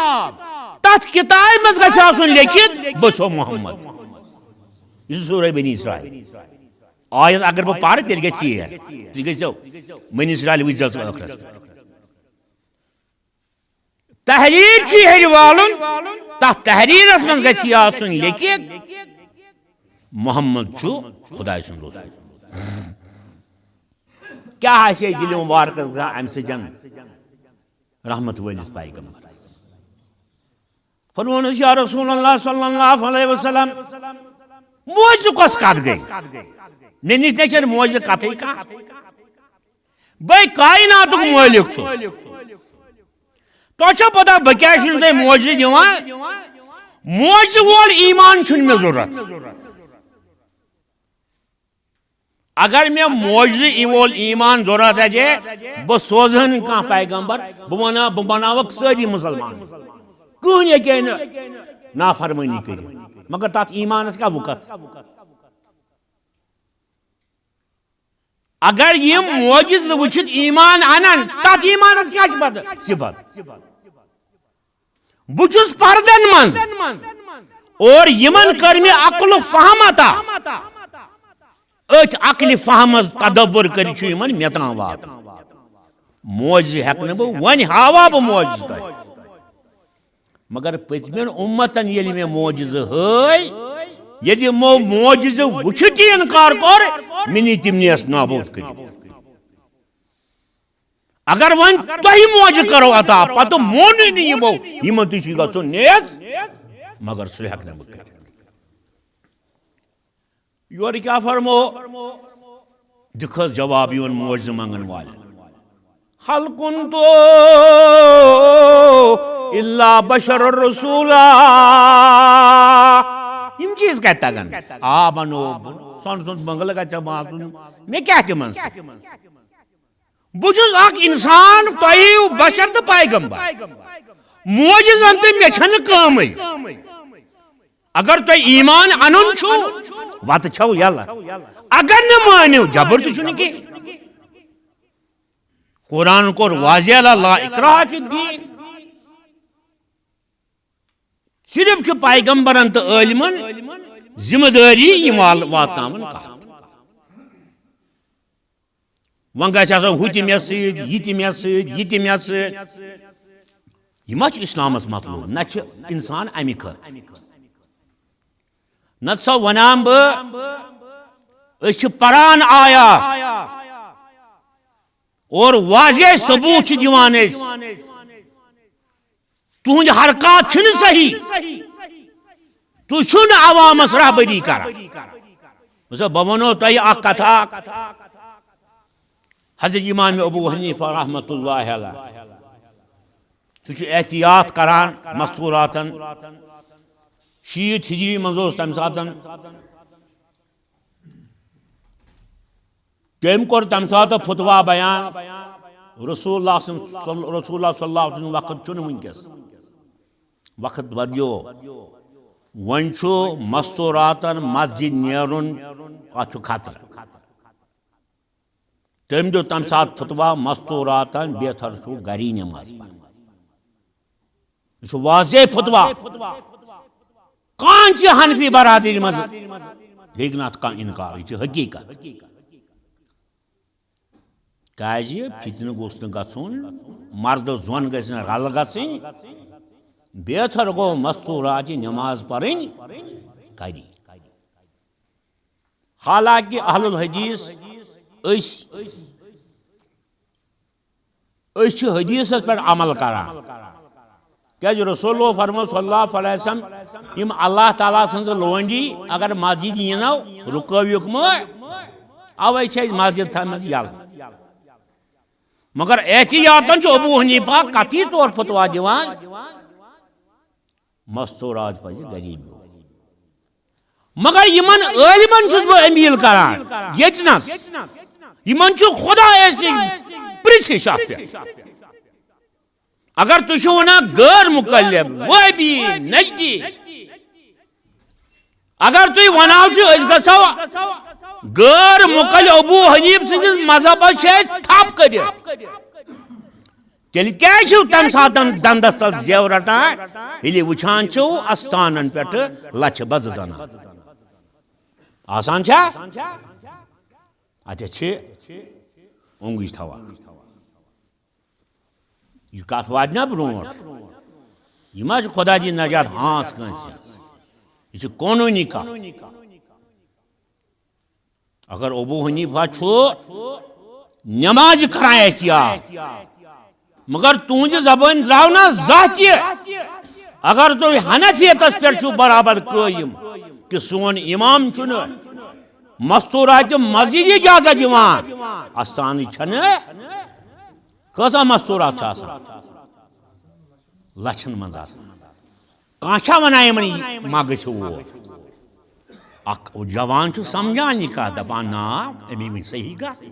تتھ کتابہِ منٛز گژھِ آسُن لیکھِتھ، "بہٕ چھُسو محمد۔" یہِ چھُ سورہ بنی اسرائیل۔ آیت اگر بہٕ پرٕ، تیٚلہِ گژھِ ژیر، تُہۍ گژھِو بنی اسرائیل وٕچھزیو ژٕ ٲخرس پٮ۪ٹھ۔ تحریر چھُ ہیٚرِ والُن، تتھ تحریرس منٛز گژھِ یہِ آسُن لیکھِتھ، "محمد چھُ خداے سُنٛد رسول۔" کیٛاہ آسہِ ہے دِلہِ مبارکس گژھان امہِ سۭتۍ رحمت وٲلِس پیغمبرس؟ فرموونس، "یا رسول اللہ صلی اللہ علیہ وسلم، موجہِ کۄس کتھ گٔے؟ مےٚ نِش نہ چھنہٕ موجہِ کتھٕے کانٛہہ۔" بے کائناتُک مٲلِک چھُس۔ تۄہہِ چھو پتہ بہٕ کیٛازِ چھُس نہٕ تۄہہِ موجہِ دِوان؟ موجہِ وول ایمان چھُنہٕ مےٚ ضروٗرت۔ اگر مےٚ موجہِ وول ایمان ضروٗرت آسہِ ہے، بہٕ سوزٕ ہا نہٕ کانٛہہ پیغمبر، بہٕ ونا، بہٕ بناوکھ سٲری مسلمان۔ کٕہٕنۍ ہیٚکہِ ہے نہٕ نافرمٲنی کٔرِتھ۔ مگر تتھ ایمانس کیٛاہ وُکتھ؟ اگر یِم معجزٕ وٕچھِتھ ایمان انن، تتھ ایمانس کیٛاہ چھِ پتہٕ صفت؟ بہٕ چھُس پردن منٛز، اور یِمن کٔر مےٚ عقل و فہم عطا۔ أتھۍ عقلِ فہمس تدبر کٔرِتھ چھُ یِمن مےٚ تام واتُن۔ معجزٕ ہٮ۪کہٕ نہٕ بہٕ، وۄنۍ ہاوا بہٕ معجزٕ تۄہہِ۔ مگر پٔتمٮ۪ن اُمتن ییٚلہِ مےٚ معجزٕ ہٲے، ییٚلہِ یِمو معجزٕ وٕچھِتھ تہِ انکار کوٚر، مےٚ نی تِم نیس نابود کٔرِتھ۔ اگر وۄنۍ تۄہہِ معجزٕ کرو عطا، پتہٕ مونُے نہٕ یِمو، یِمن تہِ چھُ گژھُن نیس، مگر سُہ ہٮ۪کہٕ نہٕ بہٕ کٔرِتھ۔ یورٕ کیٛاہ فرمو؟ دِکھ حظ جواب یِوان معجزٕ منٛگن والٮ۪ن۔ "هل كنت إلا بشرا رسولا؟" یِم چیٖز کَتہِ تَگَن؟ آ، بَنو بہٕ۔ سۄنہٕ سُنٛد بٔنٛگلہٕ گژھِ مےٚ آسُن۔ مےٚ کیٛاہ تِمَن سۭتۍ؟ بہٕ چھُس اَکھ اِنسان، تۄہہِ ہِیوٗ بشر تہٕ پیغمبر۔ معجزن تہٕ مےٚ چھَنہٕ کٲمٕے۔ اگر تۄہہِ ایمان انُن چھُو، وتہٕ چھو یلہٕ۔ اگر نہٕ مٲنِو، جبر تہِ چھُنہٕ کینٛہہ۔ قرآن کوٚر واضح، لا اکراہ فی الدین۔ صرف چھُ پیغمبرن تہٕ عٲلمن ذمہ دٲری یِم وال-، واتناوٕنۍ کتھ۔ وۄنۍ گژھِ آسُن ہُہ تہِ مےٚ سۭتۍ، یہِ تہِ مےٚ سۭتۍ، یہِ تہِ مےٚ سۭتۍ۔ یہِ ما چھُ اِسلامَس مطلوب؟ نہ چھِ اِنسان اَمہِ خٲطرٕ۔ نَتہٕ سا وَنان بہٕ، أسۍ چھِ پَران آیات اور واضح ثبوٗت چھِ دِوان أسۍ۔ تُہُنٛد حرکات چھِنہٕ صحیح۔ تُہۍ چھِو نہٕ عوامس رہبری کران۔ وٕچھو، بہٕ وَنو تۄہہِ اکھ کتھا۔ حضرت امام ابو حنیفہ رحمۃ اللہ علیہ، سُہ چھُ احتیاط کران مستوراتن۔ شیٖتھ ہجری منٛز اوس تَمہِ ساتن۔ تٔمۍ کوٚر تَمہِ ساتہٕ فتوا بیان۔ رسول اللہ سُنٛد، رسول اللہ صلی اللہ علیہ وسلم وقت چھُنہٕ وٕنکیٚس، وقت بدلیو۔ وۄنۍ چھُ مستوراتن مسجد نیرُن، اَتھ چھُ خطرٕ۔ تٔمۍ دیُت تَمہِ ساتہٕ فتوا، مستوراتن بہتر چھُ گری نماز پرٕنۍ۔ یہِ چھُ واضح فتوا۔ کانٛہہ چھِ حنفی برادری منٛز ہیٚکہِ نہٕ اَتھ کانٛہہ اِنکار، یہِ چھِ حقیٖقت۔ کیٛازِ فتنہٕ گوٚژھ نہٕ گژھُن، مردٕ زۄن گژھِ نہٕ رلہٕ گژھٕنۍ۔ بہتر گوٚو مستوراتہِ نماز پرٕنۍ گری۔ حالانکہ اہل الحدیث، أسۍ، أسۍ چھِ حدیثس پٮ۪ٹھ عمل کران۔ کیازِ رسول اللہ فرمو صلی اللہ علیہ وسلم، یِم اللہ تعالیٰ سٕنٛز لونڈی اگر مسجد یِنو، رُکٲوِکھ مہٕ، اوے چھِ أسۍ مسجد تھٲومٕژ یَلہٕ۔ مگر احتیاطن چھُ ابو حنیفہ قطعی طور فتوا دِوان، مستورات پزِ غریبی۔ مگر یِمن عٲلمن چھُس بہٕ امیٖل کران ییٚتنس، یِمن چھُ خدایس پرژھِ شاہ پٮ۪ٹھ۔ اگر تُہۍ چھِو ونان غٲر مقلد، وہابی، نجدی، اگر تُہۍ ونان چھِو أسۍ گژھو غٲر مقلد ابو حنیف سٕنٛدِس مذہبس چھِ أسۍ تھپھ کٔرِتھ، تیٚلہِ کیٛازِ چھِو تَمہِ ساتہٕ دَندَس تَل زٮ۪و رَٹان، ییٚلہِ وٕچھان چھِو اَستانَن پٮ۪ٹھٕ لَچھِ بَزٕ زَنان؟ آسان چھا؟ اَتٮ۪تھ چھِ اوٚنٛگٕج تھاوان۔ یہِ کَتھ واتہِ نا برٛونٛٹھ؟ یہِ ما چھِ خۄدا دی نجات ہانٛژھ کٲنٛسہِ؟ یہِ چھِ قونوٗنی کَتھ۔ اگر ابو حنیفہ چھُ نمازِ کران احتیاط، مگر تُہنٛزِ زبٲنۍ درٛاو نہ زانٛہہ تہِ۔ اگر تُہۍ حنفیتس پٮ۪ٹھ چھِو برابر قٲیِم کہِ سون امام چھُنہٕ مستوراتہِ مسجد اجازت دِوان، استانٕچ چھنہٕ۔ کۭژاہ مستورات چھِ آسان؟ لچھن منٛز آسان۔ کانٛہہ چھا ونان یِمن یہِ مگہٕ چھِ وول؟ اکھ جوان چھُ سمجھان یہِ کتھ، دپان، نا، أمی ؤنۍ صحیح کتھ۔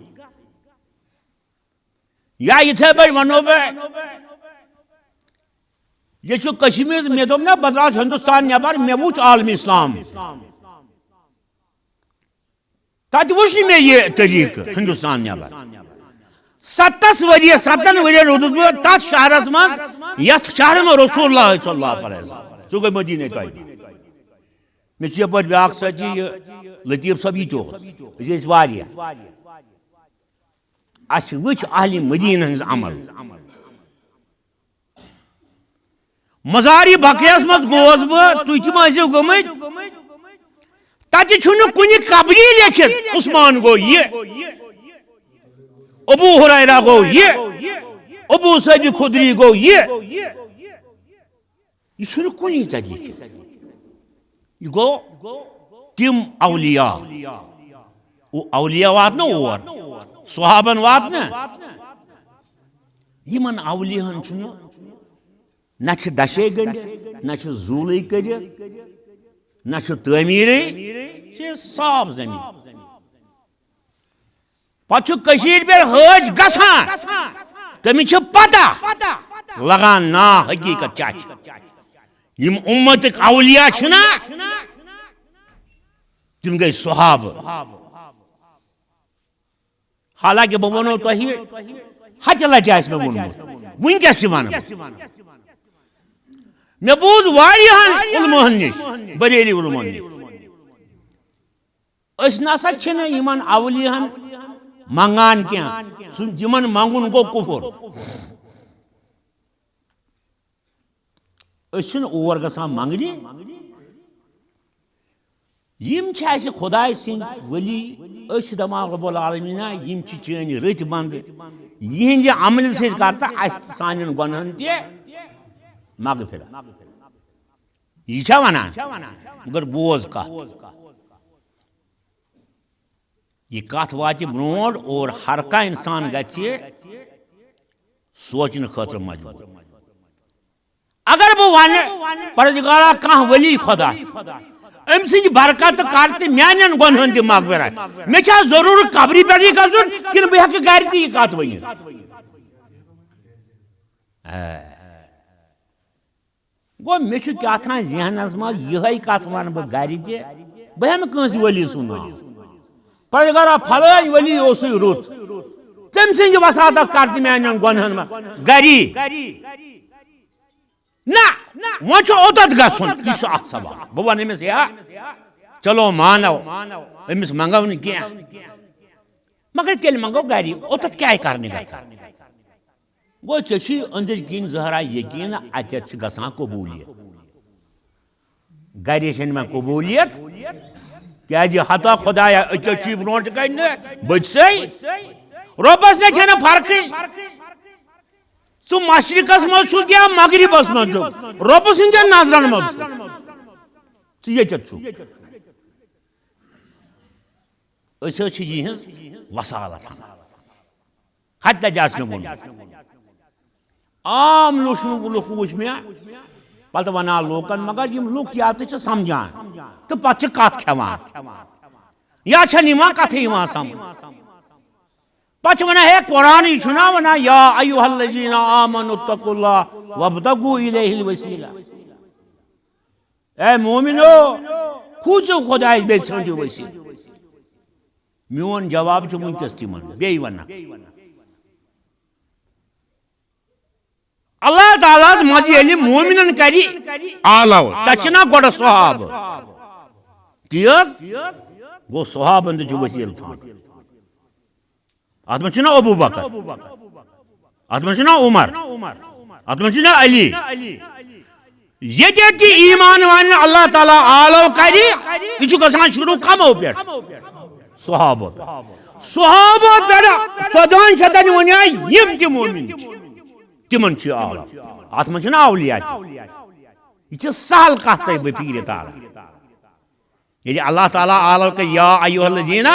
یا یِتھے پٲٹھۍ ونو بہٕ، یہِ چھُ کشمیر، مےٚ دوٚپ نا، بہٕ درٛاس ہندوستان نٮ۪بر، مےٚ وُچھ عالمِ اسلام۔ تتہِ وُچھ نہٕ مےٚ یہِ طریٖقہٕ ہندوستان نٮ۪بر۔ ستس ؤرۍ یس، ستن ؤرۍ یَن روٗدُس بہٕ تتھ شہرس منٛز، یتھ شہرس منٛز رسول اللہ صلی اللہ علیہ وسلم۔ سُہ گوٚو مدیٖنہ طیبہ۔ مےٚ چھُ یپٲرۍ بیٛاکھ ساتھی، یہِ لطیف صٲب، یہِ تہِ اوس۔ أسۍ ٲسۍ واریاہ۔ اسہِ وٕچھ اہلِ مدیٖنہ ہٕنٛز عمل۔ مزارِ بقیعس منٛز گوس بہٕ، تُہۍ تہِ ما ٲسِو گٔمٕتۍ؟ تتہِ چھُنہٕ کُنہِ قبری لیکھِتھ، عثمان گوٚو یہِ، ابو ہریرہ گوٚو یہِ، ابو سعید خدری گوٚو یہِ۔ یہِ چھُنہٕ کُنی تتہِ لیکھِتھ۔ یہِ گوٚو تِم اولیاء۔ او-، اولیاء واتنہٕ اور، صحابن واتنہٕ۔ یِمن اولیاہن چھُنہٕ، نہ چھِ دَچھے گٔنٛڈِتھ، نہ چھِ زوٗلٕے کٔرِتھ، نہ چھِ تعمیٖرٕے، چھِ صاف زٔمیٖن۔ پتہٕ چھُ کٔشیٖرِ پٮ۪ٹھ حٲج گژھان، تٔمِس چھِ پتہ لگان نا حقیٖقت کیٛاہ چھِ۔ یِم اُمتٕکۍ اولیاء چھِنا، تِم گٔے صحابہٕ۔ حالانکہ بہٕ وَنو تۄہہِ، ہَتہِ لَٹہِ آسہِ مےٚ ووٚنمُت، وٕنکیٚس تہِ وَنہٕ بہٕ۔ مےٚ بوٗز واریاہَن علماہَن نِش، بریلی علماہَن نِش، أسۍ نسا چھِنہٕ یِمَن اولیاہَن منٛگان کینٛہہ، سُہ، یِمَن منٛگُن گوٚو کُفُر۔ أسۍ چھِنہٕ اور گژھان منٛگنہِ۔ یِم چھِ اَسہِ خۄداے سٕنٛدۍ ؤلی۔ أسۍ چھِ دَپان، رب العالمیٖنہ، یِم چھِ چٲنۍ رٔتۍ بنٛدٕ، یِہِنٛدِ عملہِ سۭتۍ کر تہٕ اَسہِ تہٕ سانٮ۪ن گۄنہَن تہِ مغفرت۔ یہِ چھا وَنان؟ مگر بوز کَتھ۔ یہِ کتھ واتہِ برونٛٹھ اور ہر کانٛہہ انسان گژھِ سونٛچنہٕ خٲطرٕ مجبوٗر۔ اگر بہٕ ونہٕ، پروردگارا، کانٛہہ ولی خدا، أمۍ سٕنٛدِ برکتہٕ کر تہٕ میانٮ۪ن گۄنہن تہِ مغفرت، مےٚ چھا ضروٗرت قبرِ پٮ۪ٹھ یہِ گژھُن، کِنہٕ بہٕ ہٮ۪کہٕ گرِ تہِ یہِ کتھ ؤنِتھ؟ اے۔ گوٚو، مےٚ چھُ کیٛاہ تام ذہنس منٛز یِہے کتھ ونہٕ بہٕ گرِ تہِ، بہٕ ہٮ۪مہٕ کٲنٛسہِ ولی سُنٛد ناو۔ پتہٕ اگر آ فلٲنۍ ولی اوسُے رُت، تٔمۍ سٕنٛدِ وساطت کر تہِ میانٮ۪ن گۄنہن منٛز گری۔ نہ، وۄنۍ چھُ اوٚتتھ گژھُن، یہِ چھُ اکھ سوال۔ بہٕ ونہٕ أمِس، یا چلو مانو، أمِس منٛگو نہٕ کینٛہہ، مگر تیٚلہِ منٛگو گری، اوٚتتھ کیٛاہ کرنہِ گژھان؟ گوٚو، ژےٚ چھُے أنٛدٕرۍ کِنۍ ظٲہرا یقیٖن، اَتٮ۪تھ چھِ گژھان قبوٗلیت۔ گرِ چھَنہٕ مےٚ قبوٗلیت، کیٛازِ ہتا خۄدایا، أکیٛاہ چھُے برونٛٹھ کَنہِ نہٕ بٔتھسٕے۔ رۄبَس نَے چھَنہٕ فرقٕے۔ ژٕ مشرقس منٛز چھُکھ یا مغربس منٛز چھُکھ، رۄبہٕ سٕنٛدٮ۪ن نظرن منٛز چھُکھ۔ ژٕ ییٚتٮ۪تھ چھُکھ۔ أسۍ حظ چھِ یِہٕنٛز وسالت ہنا۔ ہتہِ لٹہِ آسہِ مےٚ ووٚنمُت۔ عام لُکھ چھِ، لُکھ وٕچھ مےٚ، پتہٕ ونان لوٗکن، مگر یِم لُکھ یا تہِ چھِ سمجھان تہٕ پتہٕ چھِ کتھ کھٮ۪وان، یا چھَنہٕ یِوان کتھٕے یِوان سمجھ۔ پتہٕ چھِ ونان، ہے، قرآنٕے چھُنا ونان، یا ایھا الذین آمنوا اتقوا اللہ وابتغوا الیہ الوسیلہ۔ اے مومنو، کھوٗژِو خۄدایَس، بیٚیہِ ژھٲنٛڈِو ؤسِتھ۔ میون جواب چھُ وٕنکیٚس تِمن، بیٚیہِ وَنَکھ۔ اللہ تعالیٰ ہَس منٛز ییٚلہِ مومنن کرِ آلو، تَتہِ چھِنہ گۄڈٕ صحابہٕ۔ تی حظ گوٚو، صحابن تہِ چھُ وسیٖلہٕ تھاوُن۔ اتھ منٛز چھُنہ ابو بکر، اتھ منٛز چھُنہ عمر، اتھ منٛز چھُنہ علی۔ ییٚتہِ تہِ ایمان والٮ۪ن اللہ تعالیٰ آلو کرِ، یہِ چھُ گژھان شروع کمو پٮ۪ٹھ؟ صحابو پٮ۪ٹھ۔ صحابو پٮ۪ٹھ ژۄدہن شتن ووٚن، یِم تہِ مومن چھِ، تِمن چھُ آلو۔ اتھ منٛز چھُنہ اولیاء تہِ۔ یہِ چھِ سہل کتھ تۄہہِ بہٕ پھیٖرِ تاران۔ ییٚلہِ اللہ تعالیٰ آلو کہ یا ایھا الذین،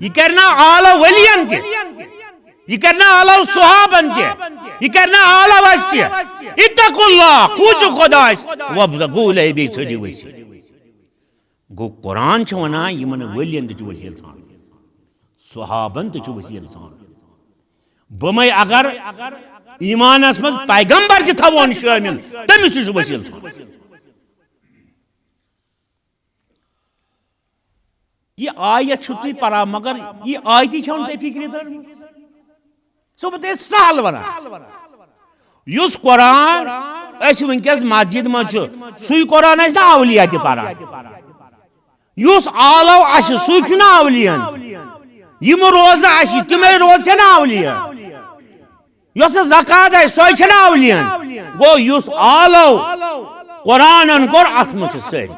یہِ کرِ نا آلو ولین تہِ، یہِ کرِ نا آلو صحابن تہِ، یہِ کرِ نا آلو اسہِ تہِ۔ اتقوا اللہ، کھوٗژِو خۄدایس، وابتغوا الیہ، بیٚیہِ ژھٲنٛڈِو وسیٖلہٕ۔ گوٚو، قرآن چھُ ونان یِمن ولین تہِ چھُ وسیٖلہٕ ژھانٛڈُن، صحابن تہِ چھُ وسیٖلہٕ ژھانٛڈُن۔ بہٕ مے اگر ایمانس منٛز پیغمبر تہِ تھاوون شٲمِل، تٔمِس تہِ چھُ وسیٖلہٕ ژھانٛڈُن۔ یہ آیت چھو تُہۍ پران، مگر یہ آیتی چھو نہٕ تُہۍ فکرِ ترمٕژ۔ سُہ بہٕ تۄہہِ سہل ونان۔ یُس قرآن أسۍ وٕنکیٚس مسجد منٛز چھُ، سُے قرآن ٲسۍ نہ اولیاء تہِ پران۔ یُس آلو آسہِ، سُے چھُنہٕ اولیاء۔ یِم روزٕ آسہِ، تِمے روزٕ چھَنہٕ اولیاء۔ یۄس زکات آسہِ، سۄے چھَنہٕ اولیاء۔ گوٚو، یُس آلو قرآنن کوٚر، اتھ منٛز چھِ سٲری۔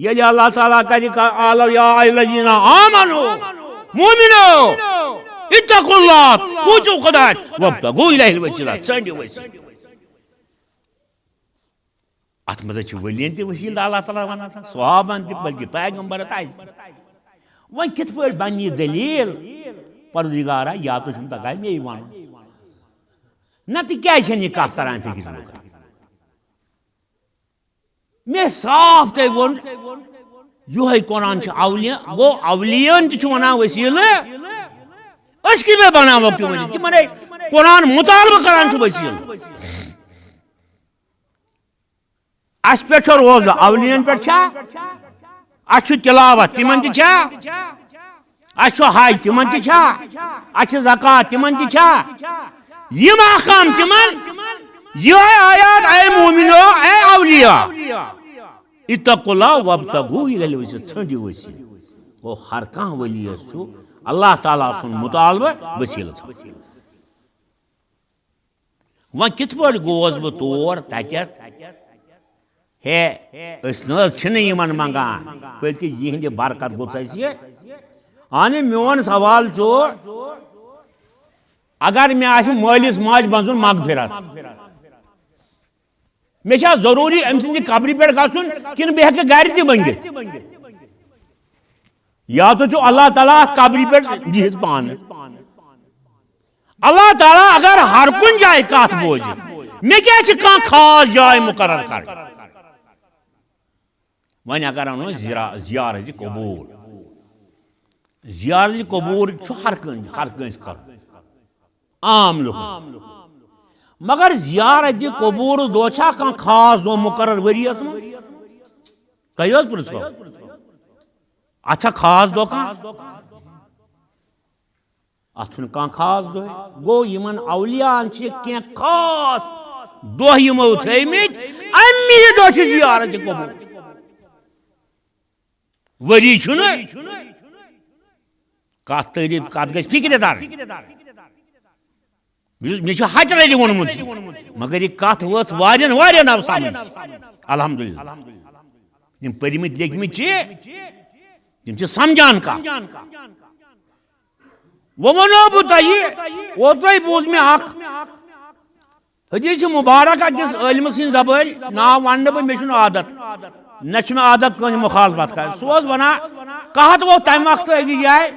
ییٚلہِ اللہ تعالیٰ کرِ کا-، آلو یا ایھا الذین آمنو، مومنو، اتقوا اللہ، کھوٗژِو خدایَس، وابتغوا الیہ الوسیلہ، ژھٲنٛڈِو وسیلہٕ۔ اتھ منٛز چھِ ؤلین تہِ وسیلہٕ اللہ تعالیٰ ونان، صحابن تہِ، بلکہ پیغمبر تہِ آسہِ۔ وۄنۍ کِتھ پٲٹھۍ بنہِ یہِ دلیل؟ پروردگارا، یا تہٕ چھُنہٕ تگان مے ونُن، نتہٕ کیازِ چھنہٕ یہِ کتھ تران فکرِ لُکن؟ مےٚ صاف تۄہہِ ووٚن، یِہوٚے قرآن چھُ اولیاء، گوٚو اولیاءن تہِ چھُ ونان وسیلہٕ، أسۍ کِتھ پٲٹھۍ بناووکھ تِم وسیلہٕ؟ تِمن ہے قرآن مطالبہٕ کران چھُ وسیلہٕ۔ اسہِ پٮ۪ٹھ چھا روزٕ؟ اولیاءن پٮ۪ٹھ چھا؟ اسہِ چھُ تلاوت، تِمن تہِ چھا؟ اسہِ چھُ حج، تِمن تہِ چھا؟ اسہِ چھِ زکات، تِمن تہِ چھا؟ یِم احکام تِمن، یِہوٚے آیات، اے مومنو، اے اولیاء، اتقوا اللہ وابتغوا الیہ الوسیلہ، ژھٲنٛڈِو وسیلہٕ۔ گوٚو، ہر کانٛہہ ولی یس چھُ اللہ تعالیٰ سُنٛد مطالبہٕ وسیلہٕ ژھانٛڈُن۔ وۄنۍ کِتھ پٲٹھۍ گوس بہٕ تور تَتٮ۪تھ؟ ہے، أسۍ نہ حظ چھِنہٕ یِمن منٛگان، بلکہِ یِہِنٛدِ برکت گوٚژھ اَسہِ یہِ۔ اہنہِ، میون سوال چھُ، اگر مےٚ آسہِ مٲلِس ماجہِ منٛزُن مغفرت، مےٚ چھا ضروٗری أمۍ سٕنٛدِ قبرِ پٮ۪ٹھ گژھُن کِنہٕ بہٕ ہٮ۪کہٕ گرِ تہِ بٔنگِتھ؟ یا تہٕ چھُ اللہ تعالیٰ اَتھ قبرِ پٮ۪ٹھ بِہِتھ پانہٕ۔ اللہ تعالیٰ اگر ہر کُنہِ جایہِ کتھ بوزِ، مےٚ کیٛازِ چھِ کانٛہہ خاص جاے مُقرر کرٕنۍ؟ وۄنۍ اگر انو زیرا-، زیارت قبور، زیارت قبور چھُ ہر کٲنٛسہِ، ہر کٲنٛسہِ کرُن، عام لُکن۔ مگر زیارت قبور دۄہ چھا کانٛہہ خاص دۄہ مُقرر ؤریَس منٛز؟ تۄہہِ حظ پرٛژھو، اتھ چھا خاص دۄہ کانٛہہ؟ اتھ چھُنہٕ کانٛہہ خاص دۄہ۔ گوٚو، یِمن اولیاءن چھِ کینٛہہ خاص دۄہ یِمو تھٲومٕتۍ، امی دۄہ چھِ زیارت قبول۔ ؤری چھُنہٕ کتھ تعریف، کتھ گژھِ فکرِ ترٕنۍ۔ یُس مےٚ چھُ ہتہِ لٹہِ ووٚنمُت یہِ، مگر یہِ کتھ وٲژ واریاہن، واریاہن آو سمجھ۔ الحمدللہ۔ یِم پٔرمٕتۍ لیکھمٕتۍ چھِ، تِم چھِ سمجھان کتھ۔ وۄنۍ ونو بہٕ تۄہہِ، اوترے بوٗز مےٚ اکھ حدیث مبارک أکِس عٲلمہٕ سٕنٛدِ زبٲنۍ، ناو ونہٕ نہٕ بہٕ، مےٚ چھُنہٕ عادت، مےٚ چھُنہٕ عادت کٲنٛسہِ مخالفت کرٕنۍ۔ سُہ اوس ونان، قحط ووت تمہِ وقتہٕ أکِس جایہِ،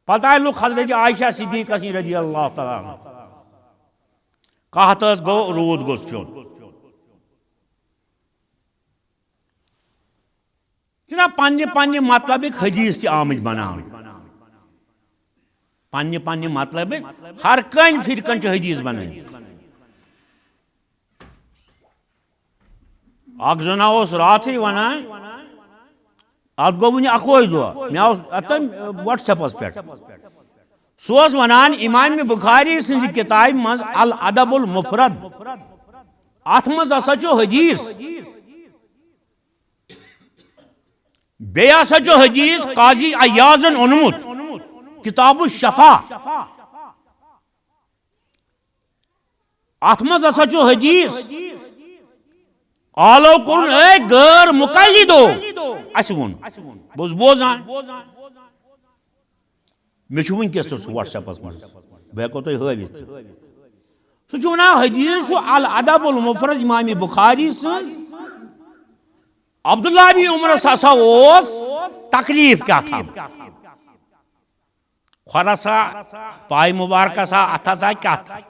پتہٕ آیہِ لُکھ حضرت عائشہ صدیقہ سٕنٛدِ رضی اللہ تعالیٰ عنہ۔ قحط حظ گوٚو، روٗد گوٚژھ پیوٚن۔ جناب، پننہِ پننہِ مطلبٕکۍ حدیث تہِ آمٕتۍ بناونہٕ۔ پننہِ پننہِ مطلبٕکۍ ہر کٲنٛسہِ فرقن چھِ حدیث بنٲومٕتۍ۔ اکھ زنا اوس راتھٕے ونان، اتھ گوٚو وُنہِ اکوے دۄہ، مےٚ اوس اتھ تام WhatsApp-س پٮ۪ٹھ۔ سُہ اوس ونان، امام بخاری سٕنٛزِ کتابہِ منٛز الادب المفرد، اتھ منٛز ہسا چھُ حدیث۔ بیٚیہِ ہسا چھُ حدیث قاضی عیاضن اوٚنمُت، کتاب الشفا۔ اتھ منٛز ہسا چھُ حدیث، آلو کوٚرُن، اے غٲر مقلدو۔ اسہِ ووٚن، بہٕ اوسُس بوزان۔ مےٚ چھُ وٕنکیٚس تہِ سُہ WhatsApp-س منٛز، بہٕ ہٮ۪کو تۄہہِ ہٲوِتھ تہِ۔ سُہ چھُ ونان، حدیث چھُ الادب المفرد امام بخاری سٕنٛز، عبداللہ بن عمرس ہسا اوس تکلیف کیٛاہ تام، کھۄرس ہا، پایہِ مبارکس ہا، اتھس ہا کیٛاہ تام۔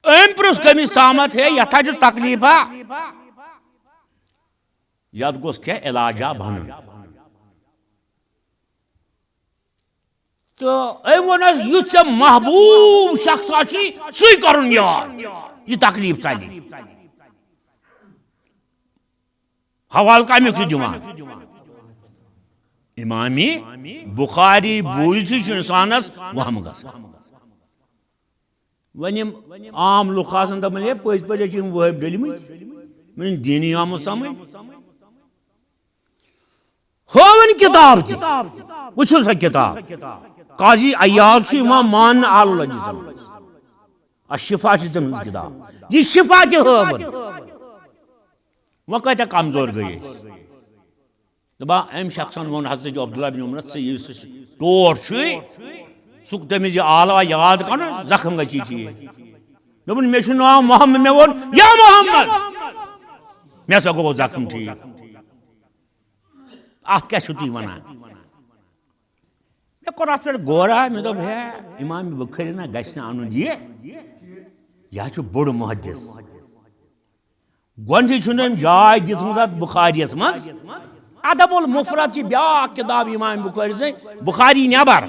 أمۍ پرُژھ، کٔمِس تامتھ ہے، یتھ ہا چھُ تکلیف ہا، یتھ گوٚژھ کینٛہہ علاجا بنُن۔ تہٕ أمۍ ووٚنُس، یُس ژےٚ محبوب شخص آسی، سُے کرُن یاد، یہِ تکلیف ژلہِ۔ حوالہٕ کمیُک چھُ دِوان؟ امام بخاری بوٗزِتھ چھُ انسانس وہم گژھان۔ وۄنۍ یِم عام لُکھ آسان دپان، ہے، پٔزۍ پٲٹھۍ چھِ یِم وٲبۍ ڈٔلمٕتۍ، یِمن دینی آمُت سمجھ۔ ہٲوٕن کِتاب تہِ۔ وٕچھِو سا کِتاب۔ قاضی عیاض چھُ یِوان ماننہٕ اہل الحدیثن منٛز۔ الشفا چھِ تٔمۍ ہٕنٛز کِتاب۔ یہِ شفا تہِ ہٲوٕن۔ وۄنۍ کۭتیٛاہ کمزور گٔے أسۍ۔ دَپان، أمۍ شخصن ووٚن حضرت عبداللہ بن عمرس، ژٕ یُس سُہ ٹوٹھ چھُے، سُہ تٔمِس یہِ آلوا یاد کرُن، زخم گژھی ٹھیٖک۔ دوٚپُن، مےٚ چھُ ناو محمد، مےٚ ووٚن، یا محمد، مےٚ ہسا گوٚو زخم ٹھیٖک۔ اتھ کیٛاہ چھِو تُہۍ ونان؟ مےٚ کوٚر اتھ پٮ۪ٹھ غورا، مےٚ دوٚپ، ہے، امام بخاری نہ گژھِ نہٕ انُن یہِ، یہِ ہا چھُ بوٚڑ محدث۔ گۄڈنِچ چھُنہٕ أمۍ جاے دِژمٕژ اتھ بخاریَس منٛز۔ ادب المفرد چھِ بیٛاکھ کِتاب امام بخاری سٕنٛز، بخاری نٮ۪بر۔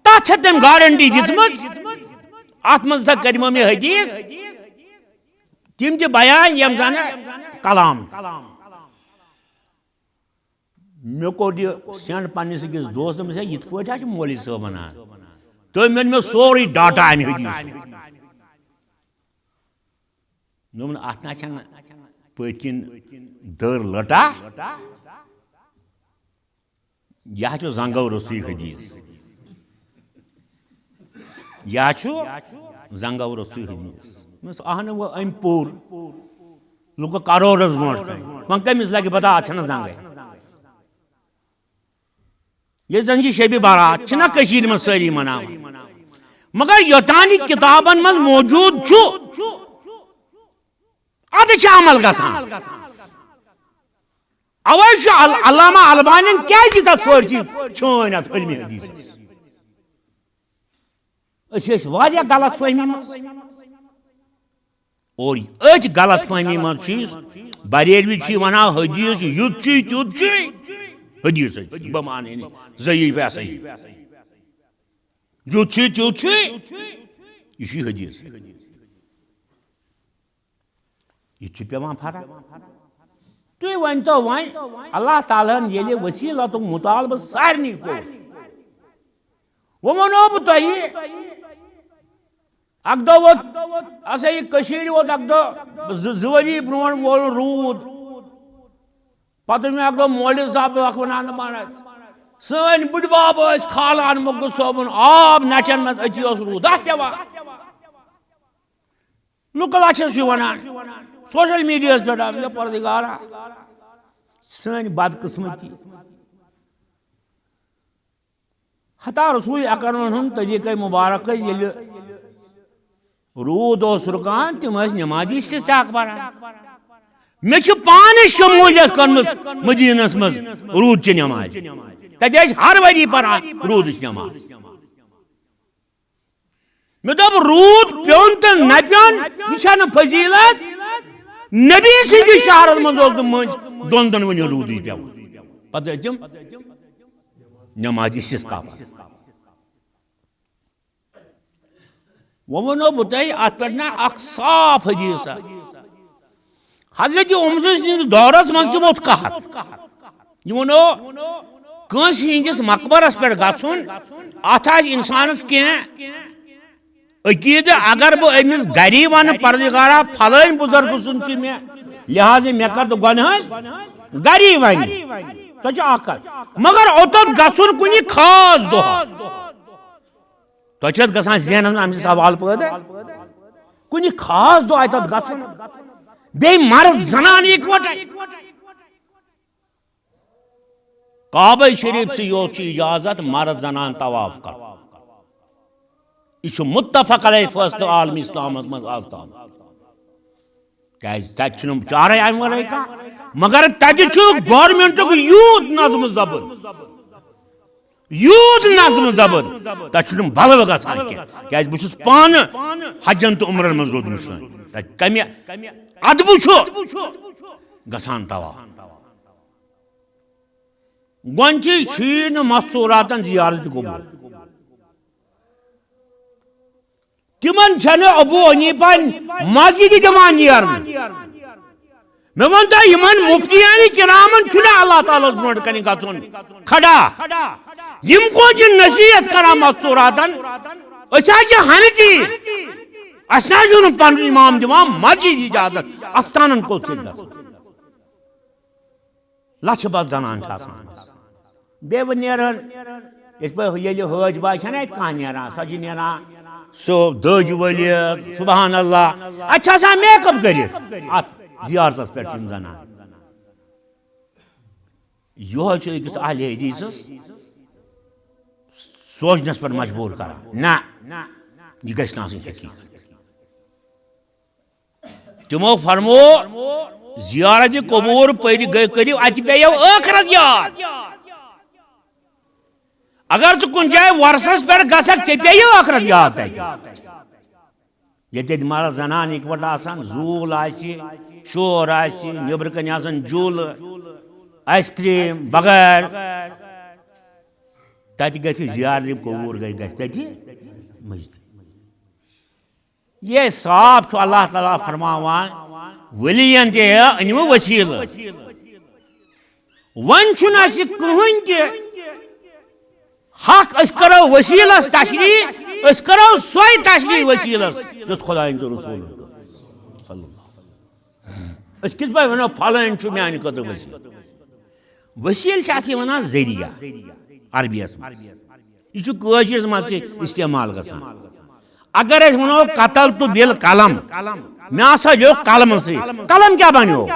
تتھ چھےٚ تٔمۍ گارنٹی دِژمٕژ، اتھ منٛز ہسا کٔرۍ مےٚ حدیث، تِم تہِ بیان یِم زن کلام چھِ۔ مےٚ کوٚر یہِ send پننِس أکِس دوستس، دوٚپمَس، ہے، یِتھ پٲٹھۍ ہا چھُ مولوی صٲب وَنان۔ تٔمۍ ووٚن مےٚ سورُے ڈاٹا اَمہِ حدیثُک۔ دوٚپُن، اَتھ نہ چھَنہٕ پٔتۍ کِنۍ دٔر لٔٹا، یہِ ہا چھُ زنٛگو روٚستُے حدیث۔ یہِ ہا چھُ زنٛگو روٚستُے حدیث۔ دوٚپمَس، اَہنُو، وۄنۍ أمۍ پوٚر، لُکو کَرورَس برونٛٹھ کَنہِ۔ وۄنۍ کٔمِس لَگہِ پَتہ، اَتھ چھَنہٕ زنٛگَے۔ ییٚلہِ زَن چھِ شبِ برات، چھِنہ کٔشیٖرِ منٛز سٲری مَناوان۔ مگر یوٚتام یہِ کِتابَن منٛز موجوٗد چھُ، اَدٕ چھِ عمل گژھان۔ اَوَے چھُ ال-، علامہ البانیَن کیٛازِ تَتھ سٲرسٕے چھٲنۍ اَتھ علمِ حدیثَس؟ أسۍ ٲسۍ واریاہ غلط فہمی منٛز۔ اور أتھۍ غلط فہمی منٛز چھِ أسۍ، بریلوی چھِ وَنان، حدیث چھُ یُتھ چھُے، تیُتھ چھُے۔ حدیث چھُ، بہٕ مانہٕ نہٕ ضعیف یا صحیح۔ یُتھ چھُے، تیُتھ چھُے۔ یہِ چھُے حدیث۔ یہِ چھُ پٮ۪وان فرق۔ تُہۍ ؤنۍتو وۄنۍ، اللہ تعالیٰ ہن ییٚلہِ وسیٖلتُک مُطالبہٕ سارنٕے کوٚر، وۄنۍ وَنو بہٕ تۄہہِ، اَکہِ دۄہ ووت، ہسا یہِ کٔشیٖرِ ووت اَکہِ دۄہ، زٕ، زٕ ؤری برونٛٹھ وول روٗد۔ پَتہٕ اوٚن مےٚ اَکہِ دۄہ مولوی صٲب اَکھ وَنان، دَپان ٲسۍ، سٲنۍ بٕڈۍ بَب ٲسۍ کھالان مۄغل صٲبُن آب نَچَن منٛز، أتی اوس روٗدا پٮ۪وان۔ لُکہٕ لَچھَس چھِ وَنان، سوشل میڈیاہَس پٮ۪ٹھ، آ، مےٚ دوٚپ، پَروَردِگارا، سٲنۍ بدقٕسمتی۔ حتیٰ رسول اکرمن ہُنٛد طریٖقے مُبارک ٲسۍ، ییٚلہِ روٗد اوس رُکان، تِم ٲسۍ نمازِ استسقاہُک پران۔ مےٚ چھِ پانہٕ شموٗلیت کٔرمٕژ مدیٖنس منٛز روٗد چہِ نمازِ۔ تَتہِ ٲسۍ ہر ؤری پران روٗدٕچ نماز۔ مےٚ دوٚپ، روٗد پیوٚن تہٕ نہ پیوٚن، یہِ چھَنہٕ فضیلت۔ نبی سٕنٛدِس شہرس منٛز اوس نہٕ مٔنٛزۍ دۄن دۄن ؤنِو روٗدٕے پٮ۪وان۔ پتہٕ ٲسۍ تِم نمازِ استسقا پران۔ وۄنۍ وَنو بہٕ تۄہہِ اَتھ پٮ۪ٹھ نہ اَکھ صاف حدیثہ۔ حضرت عمر سٕنٛدِس دورس منٛز تہِ ووٚتھ قحط۔ یہِ وَنو، کٲنٛسہِ ہٕنٛدِس مقبرس پٮ۪ٹھ گژھُن، اَتھ آسہِ اِنسانس کینٛہہ عقیدٕ۔ اگر بہٕ أمِس گری وَنہٕ، پروردگارا، پھلٲنۍ بُزرگہٕ سُنٛد چھُ مےٚ لحاظ، مےٚ کر تہٕ گۄنہَس گری وَنہِ، سۄ چھِ اَکھ کَتھ۔ مگر اوٚتَتھ گژھُن کُنہِ خاص دۄہ، تۄہہِ چھِ حظ گژھان ذہنس منٛز اَمہِ سۭتۍ سوال پٲدٕ؟ کُنہِ خاص دۄہ اَتہِ تَتھ گژھُن؟ بیٚیہِ مرد زنان اِکوٹے۔ کعبہ شریف سٕے یوت چھُ اجازت مرد زنان طواف کرُن۔ یہِ چھُ متفق علیہ فٲصلہٕ عالم اسلامس منٛز آز تام۔ کیازِ تتہِ چھُنہٕ چارے امہِ ورٲے کانٛہہ۔ مگر تتہِ چھُ گورنمنٹُک یوٗت نظم ضبط، یوٗت نظم ضبط، تتہِ چھُنہٕ بلوٕ گژھان کینٛہہ۔ کیازِ بہٕ چھُس پانہٕ حجن تہٕ عمرن منٛز روٗدمُت شٲمِل۔ تتہِ کمہِ ادبہٕ چھُ گژھان طواف؟ گۄڈنِچی چھُے نہٕ مستوراتن زیارت قبول۔ تِمن چھنہٕ ابو حنیفہ مسجدِ دِوان نیرنہٕ۔ مےٚ ووٚن تۄہہِ، یِمن مفتیان کرامن چھُنہٕ اللہ تعالیٰ ہس برونٛٹھ کنہِ گژھُن کھڑا۔ یِم کوٚت چھِ نصیحت کران مستوراتن؟ أسۍ حظ چھِ حنفی، اَسہِ نہ حظ چھُنہٕ پنُن امام دِوان مسجد اجازت، استانن کوٚت چھِ أسۍ گژھان؟ لچھِ بس زنان چھِ آسان۔ بیٚیہِ وۄنۍ نیران، یِتھ پٲٹھۍ ییٚلہِ حٲج باے چھَنہ اَتہِ کانٛہہ نیران، سۄ چھِ نیران سُہ دٔج ؤلِتھ، سبحان اللہ، اَتہِ چھِ آسان میک اپ کٔرِتھ اَتھ زیارتَس پٮ۪ٹھ یِم زنان۔ یِہوٚے چھُ أکِس اہلِ حدیثَس سوچنَس پٮ۪ٹھ مجبوٗر کران، نہ، یہِ گژھِ نہٕ آسٕنۍ حقیٖقت۔ تِمو فرمو، زیارت قبور پٔرِو، گٔے، کٔرِو، اَتہِ پیٚیو ٲخرت یاد۔ اگر ژٕ کُنہِ جایہِ وۄرسَس پٮ۪ٹھ گژھکھ، ژےٚ پیٚیہِ ٲخرت یاد تَتہِ۔ ییٚتہِ ییٚتہِ مرد زنان اِکوٹہٕ آسان، زوٗل آسہِ، شور آسہِ، نیٚبرٕ کنہِ آسان جوٗلہٕ، آیس کریم، بغیر، تَتہِ گژھِ زیارت قبور، گژھِ، گژھِ تَتہِ مسجد۔ یہِ صاف چھُ اللہ تعالیٰ فرماوان، ؤلین تہِ أنِو وسیٖلہٕ۔ وۄنۍ چھُنہٕ اَسہِ کٕہٕنۍ تہِ حق أسۍ کرو وسیٖلس تشریح، أسۍ کرو سۄے تشریح وسیٖلس یۄس خۄدایَن تہٕ رسوٗلن کٔر۔ صلی اللہ۔ أسۍ کِتھ پٲٹھۍ وَنو فلٲنۍ چھُ میانہِ خٲطرٕ وسیٖلہٕ؟ وسیٖلہٕ چھِ اَتھ یِوان ذٔریعہ عربیَس منٛز۔ یہِ چھُ کٲشرِس منٛز تہِ استعمال گژھان۔ اگر أسۍ وَنو قتلت بالقلم، مےٚ ہسا لیوٚکھ قلمہٕ سۭتۍ، قلم کیٛاہ بنیو؟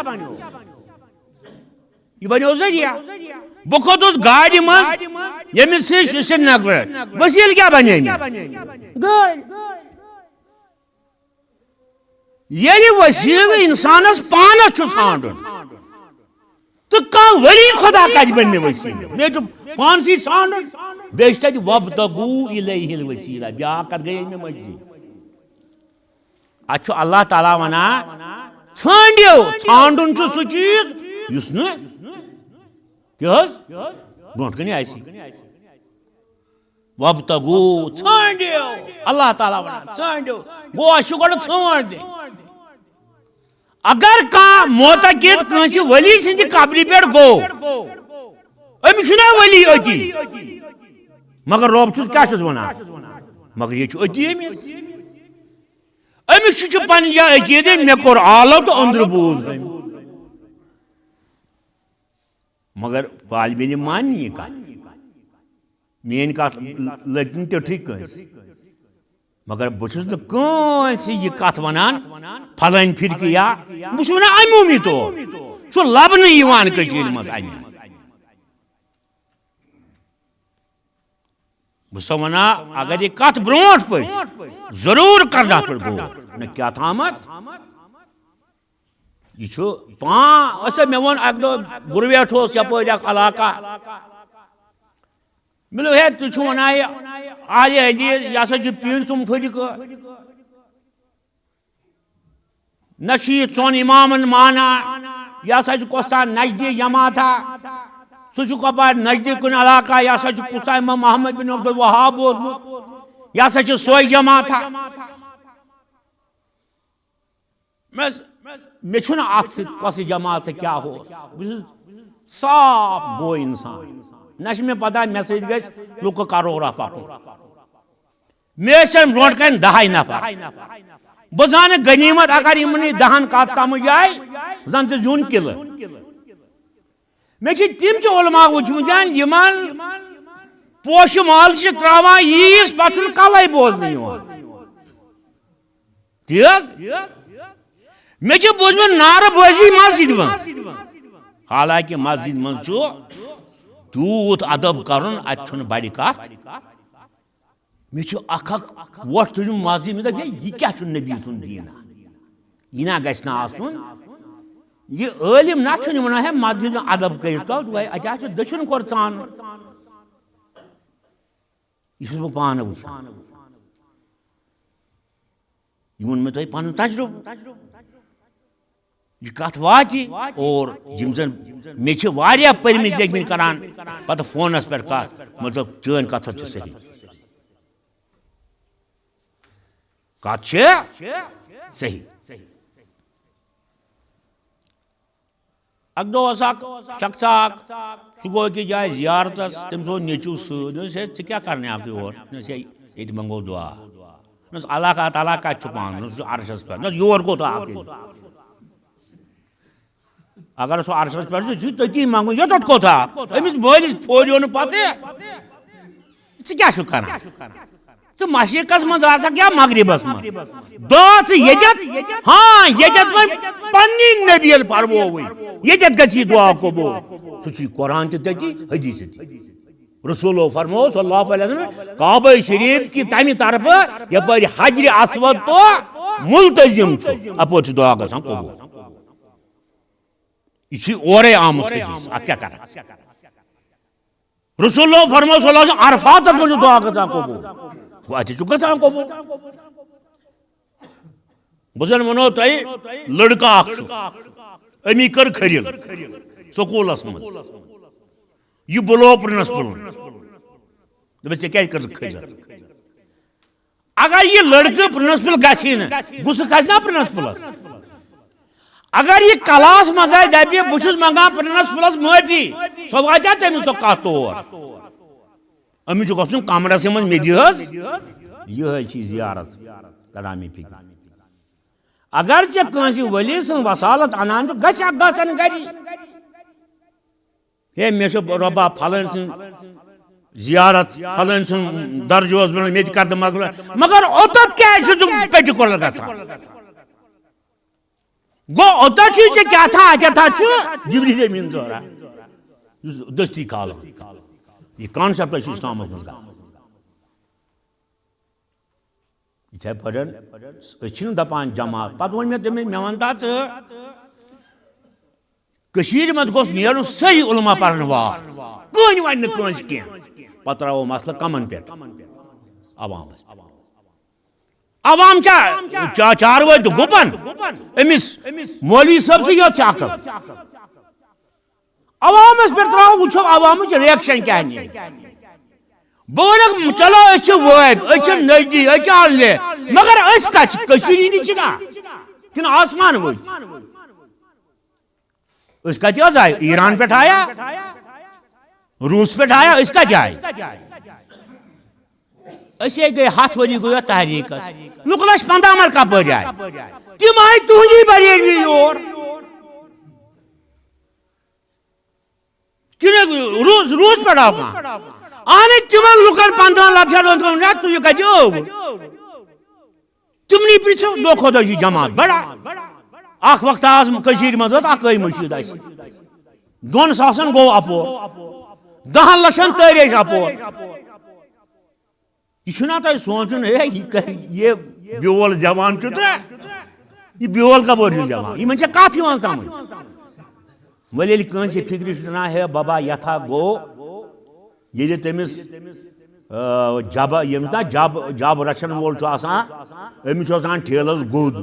یہِ بنیو ذٔریعہ۔ بہٕ کھوٚتُس گاڑِ منٛز، ییٚمِس سۭتۍ چھُ سرینگرٕ، وسیٖلہٕ کیٛاہ بنے مےٚ؟ گٲڑۍ۔ ییٚلہِ وسیٖلہٕ اِنسانَس پانَس چھُ ژھانٛڈُن، تہٕ کانٛہہ ولی خدا کَتہِ بَنہِ مےٚ وسیٖلہٕ؟ مےٚ چھُ پانسٕے ژھانٛڈُن، بیٚیہِ چھُ تَتہِ وَابْتَغُوا إِلَيْهِ الْوَسِيلَةَ، بیٛاکھ کَتھ گٔیے مےٚ مٔشدی۔ اَتھ چھُ اللہ تعالیٰ وَنان، ژھٲنٛڈِو، ژھانٛڈُن چھُ سُہ چیٖز یُس نہٕ کیٛاہ حظ برونٛٹھ کَنہِ آسہِ۔ وَابْتَغُوا، ژھٲنٛڈِو۔ اللہ تعالیٰ وَنان، ژھٲنٛڈِو۔ گوٚو، اَسہِ چھُ گۄڈٕ ژھٲنٛڈ دِنۍ۔ اگر کانٛہہ معتقد کٲنٛسہِ ولی سٕنٛدِ قبرِ پٮ۪ٹھ گوٚو، أمِس چھُنہ ولی أتی، مگر رۄب چھُس کیٛاہ چھُس وَنان؟ مگر یہِ چھُ أتی أمِس۔ أمِس چھُ، چھُ پنٕنہِ جایہِ عقیٖدٕ، مےٚ کوٚر آلو تہٕ أنٛدرٕ بوٗز أمۍ۔ مگر طالب علم مانہِ نہٕ یہِ کتھ۔ میٲنۍ کتھ لٔگۍ نہٕ تیُتھُے کٲنٛسہِ۔ مگر بہٕ چھُس نہٕ کٲنٛسہِ یہِ کتھ ونان، فلٲنۍ فرقہٕ یا، بہٕ چھُس ونان عموٗمی طور۔ چھُ لبنہٕ یِوان کٔشیٖرِ منٛز اَمہِ آیہِ۔ بہٕ چھُسو وَنان، اگر یہِ کَتھ برونٛٹھ پٔچ، ضروٗر کَر نَفر گوٚو۔ نہ کیٛاہ تھامَتھ؟ یہِ چھُ پان، اَسا مےٚ ووٚن اَکہِ دۄہ، گُرویٹھ اوس یَپٲرۍ اَکھ علاقہ۔ مےٚ دوٚپ، ہے، تُہۍ چھِو وَنان یہِ اہلِ حدیث، یہِ ہسا چھُ پیٖنٛژِم فرقہٕ۔ نہ چھُ یہِ ژۄن امامن مانان، یہِ ہسا چھُ کۄس تام نجدی جماعتھا، سُہ چھُ کۄپوارِ نجدی کُنہِ علاقہ، یہِ ہسا چھُ کُس تام امام محمد بن عبد الوہاب اوسمُت، یہِ ہسا چھُ سۄے جماعتھا۔ مےٚ ٲس، مےٚ چھُنہٕ اتھ سۭتۍ کۄسٕے جماعت تہٕ کیٛاہ اوس، بہٕ چھُس صاف گوٚو انسان، نہ چھِ مےٚ پتہ مےٚ سۭتۍ گژھِ لُکہٕ کرورا پکُن۔ مےٚ ٲسۍ اَمہِ برونٛٹھ کَنہِ دَہَے نفر۔ بہٕ زانہٕ غنیٖمت، اگر یِمنٕے دَہَن کَتھ سَمٕجھ آیہِ، زَن تہِ زیُن قلعہٕ۔ مےٚ چھِ تِم تہِ علماء وٕچھمٕتۍ، یِمَن پوشہٕ مال چھِ ترٛاوان ییٖژ، پَتہٕ چھُنہٕ کَلَے بوزنہٕ یِوان۔ تی حظ؟ مےٚ چھِ بوٗزمُت نعرٕ بٲزی مسجد منٛز۔ حالانکہ مسجد منٛز چھُ تیوٗت ادب کرُن، اتہِ چھُنہٕ بڑِ کتھ۔ مےٚ چھُ اکھ اکھ وۄٹھ تُلمُت مسجد، مےٚ دوٚپ، ہے، یہِ کیٛاہ چھُ نبی سُنٛد دیٖنا؟ یہِ نا گژھِ نہٕ آسُن۔ یہِ عٲلِم نا چھُنہٕ وَنان، ہے، مسجد منٛز ادب کٔرِو تو، دوٚپمَے، اَتہِ حظ چھُ دٔچھُن کھۄر ژانُن۔ یہِ چھُس بہٕ پانہٕ وٕچھان۔ یہِ ووٚن مےٚ تۄہہِ پنُن تجرُبہٕ۔ یہِ کتھ واتہِ اور یِم زن مےٚ چھِ واریاہ پٔرمٕتۍ لیکھمٕتۍ کران پتہٕ فونس پٮ۪ٹھ کتھ، مطلب چٲنۍ کتھ حظ چھِ صحیح۔ کتھ چھِ صحیح۔ اکھ دۄہ اوس اکھ شخصا اکھ، سُہ گوٚو أکِس جایہِ زیارتس، تٔمِس اوس نیٚچوٗ سۭتۍ۔ دوٚپُس، "ہے، ژٕ کیٛاہ کرنہِ آکھ یور؟" دوٚپُس، "ہے، ییٚتہِ منٛگو دُعا۔" دوٚپُس، "اللہ کا تعالیٰ کتہِ چھُ پانہٕ؟" دوٚپُس، "سُہ عرشس پٮ۪ٹھ۔" دوٚپُس، "یور کوٚت آکھ ییٚلہِ؟ اگر سُہ عرشس پٮ۪ٹھ چھُ، ژٕ چھُ تٔتی منٛگُن، یوٚتتھ کوٚت آکھ؟" أمِس مٲلِس پھوریو نہٕ پتہٕ۔ ژٕ کیٛاہ چھُکھ کران؟ ژٕ مشرقس منٛز آسکھ یا مغربس منٛز؟ دعا ژٕ ییٚتٮ۪تھ، ہاں، ییٚتٮ۪تھ وۄنۍ پننہِ نبین پرووٕے، ییٚتٮ۪تھ گژھِ یہِ دعا قبول۔ سُہ چھُ قرآن تہِ تٔتی، حدیث تہِ۔ رسولو فرموو صلی اللہ علیہ وسلم، کعبہ شریف کی تمہِ طرفہٕ یپٲرۍ حجر اسود تو ملتزم چھُ، اپٲرۍ چھُ دعا گژھان قبول۔ یہِ چھُ اورے آمُت حدیث، اتھ کیٛاہ کرکھ؟ رسول اللہ فرموو صلی اللہ علیہ وسلم، عرفاتس منٛز چھُ دعا گژھان قبول۔ وۄنۍ اَتہِ چھُ گژھان قبول۔ بہٕ زن وَنو تۄہہِ، لڑکہٕ اکھ چھُ، أمی کٔر خٔریٖل سکوٗلس منٛز۔ یہِ بُلو پرنسپلن۔ دوٚپُن، "ژےٚ کیٛازِ کٔرٕتھ خٔریٖل؟" اگر یہِ لڑکہٕ پرنسپل گژھِ نہٕ، غصہٕ کھسہِ نا پرنسپلس؟ اگر یہِ کلاس منٛز آسہِ، دپہِ، "بہٕ چھُس منٛگان پرنسپلس معٲفی"، سۄ واتیا تٔمِس سۄ کتھ تور؟ أمِس چھُ گژھُن کمرس منٛز، "مےٚ دِ حظ"۔ یِہوٚے چھِ زیارت، تران مےٚ فِکرِ۔ اگر ژےٚ کٲنٛسہِ ؤلی سٕنٛز وسالت انان چھُ، گژھِ اکھ گژھن گری۔ ہے، مےٚ چھُ رۄبا پھلٲنۍ سٕنٛز زیارت، پھلٲنۍ سُنٛد درجہٕ اوس بنان، مےٚ تہِ کر تہٕ مگر، مگر اوٚتتھ کیٛازِ چھُ ژٕ پٔٹِکیوٗلر گژھان؟ گوٚو، اوٚتتھ چھُے ژےٚ کیٛاہ تھا، کیٛاہ تھا چھُ جبریل امین زہرا، یُس دٔستی کھالان۔ یہِ کانسیپٹ چھُ اسلامس منٛز غلط۔ یِتھے پٲٹھۍ أسۍ چھِنہٕ دَپان جماعت۔ پَتہٕ ووٚن مےٚ تٔمِس، مےٚ وَن تہٕ ژٕ، کٔشیٖرِ منٛز گوٚژھ نیرُن صحیح علماء پَرن وار، کٕہٕنۍ وَنہِ نہٕ کٲنٛسہِ کینٛہہ۔ پَتہٕ ترٛاوو مسلہٕ کَمَن پٮ۪ٹھ؟ عوامَس پٮ۪ٹھ۔ عوام کیٛاہ چا-، چاروٲے تہٕ گُپَن؟ أمِس مولوی صٲبسٕے یوت چھِ عقل۔ عوامس پٮ۪ٹھ ترٛاوو، وٕچھو عوامٕچ ریکشن کیٛاہ نیرِ۔ بہٕ وَنکھ، چلو، أسۍ چھِ وٲبۍ، أسۍ چھِ نجدی، أسۍ چھِ اہل، مگر أسۍ کَتہِ چھِ؟ کٔشیٖرِ ہِنٛدۍ چھِنا کِنہٕ آسمان وٲتۍ؟ أسۍ کَتہِ حظ آیہِ؟ ایران پٮ۪ٹھ آیا؟ روٗس پٮ۪ٹھ آیا؟ أسۍ کَتہِ آیہِ؟ أسے گٔے ہَتھ ؤری گوٚو یَتھ تحریٖکَس۔ لُکھ لَچھ پنٛداہ مَر کَپٲرۍ آیہِ؟ تِم آیہِ تُہٕنٛدی بریلوی یور۔ کِنہٕ روٗس، روٗس پٮ۪ٹھ آو کانٛہہ؟ اہن حظ، تِمن لُکن پنٛدہن لچھن ہُنٛد ووٚن، "ہے، تُہۍ کتہِ آوٕ؟" تِمنٕے پرٛژھِو، دۄہ کھۄتہٕ دۄہ چھِ جماعت بڑان۔ اکھ وقتہ آس کٔشیٖرِ منٛز ٲس اکٲے مٔشیٖد اَسہِ۔ دۄن ساسن گوٚو اپور، دہن لچھن تٲرۍ ٲسۍ اپور۔ یہِ چھُنہ تۄہہِ سونٛچُن، ہے، یہِ کَتہِ، یہِ بیول زٮ۪وان چھُ تہٕ یہِ بیول کَپٲرۍ چھُ زٮ۪وان؟ یِمن چھےٚ کَتھ یِوان سَمٕجھ؟ وۄنۍ ییٚلہِ کٲنٛسہِ فِکرِ چھُ تَران، ہے بَبا، یَتھ ہا گوٚو، ییٚلہِ تٔمِس، آ، جَبہٕ، ییٚمِس نا جَب، جَب رَچھَن وول چھُ آسان، أمِس چھُ آسان ٹھیلَس گوٚد۔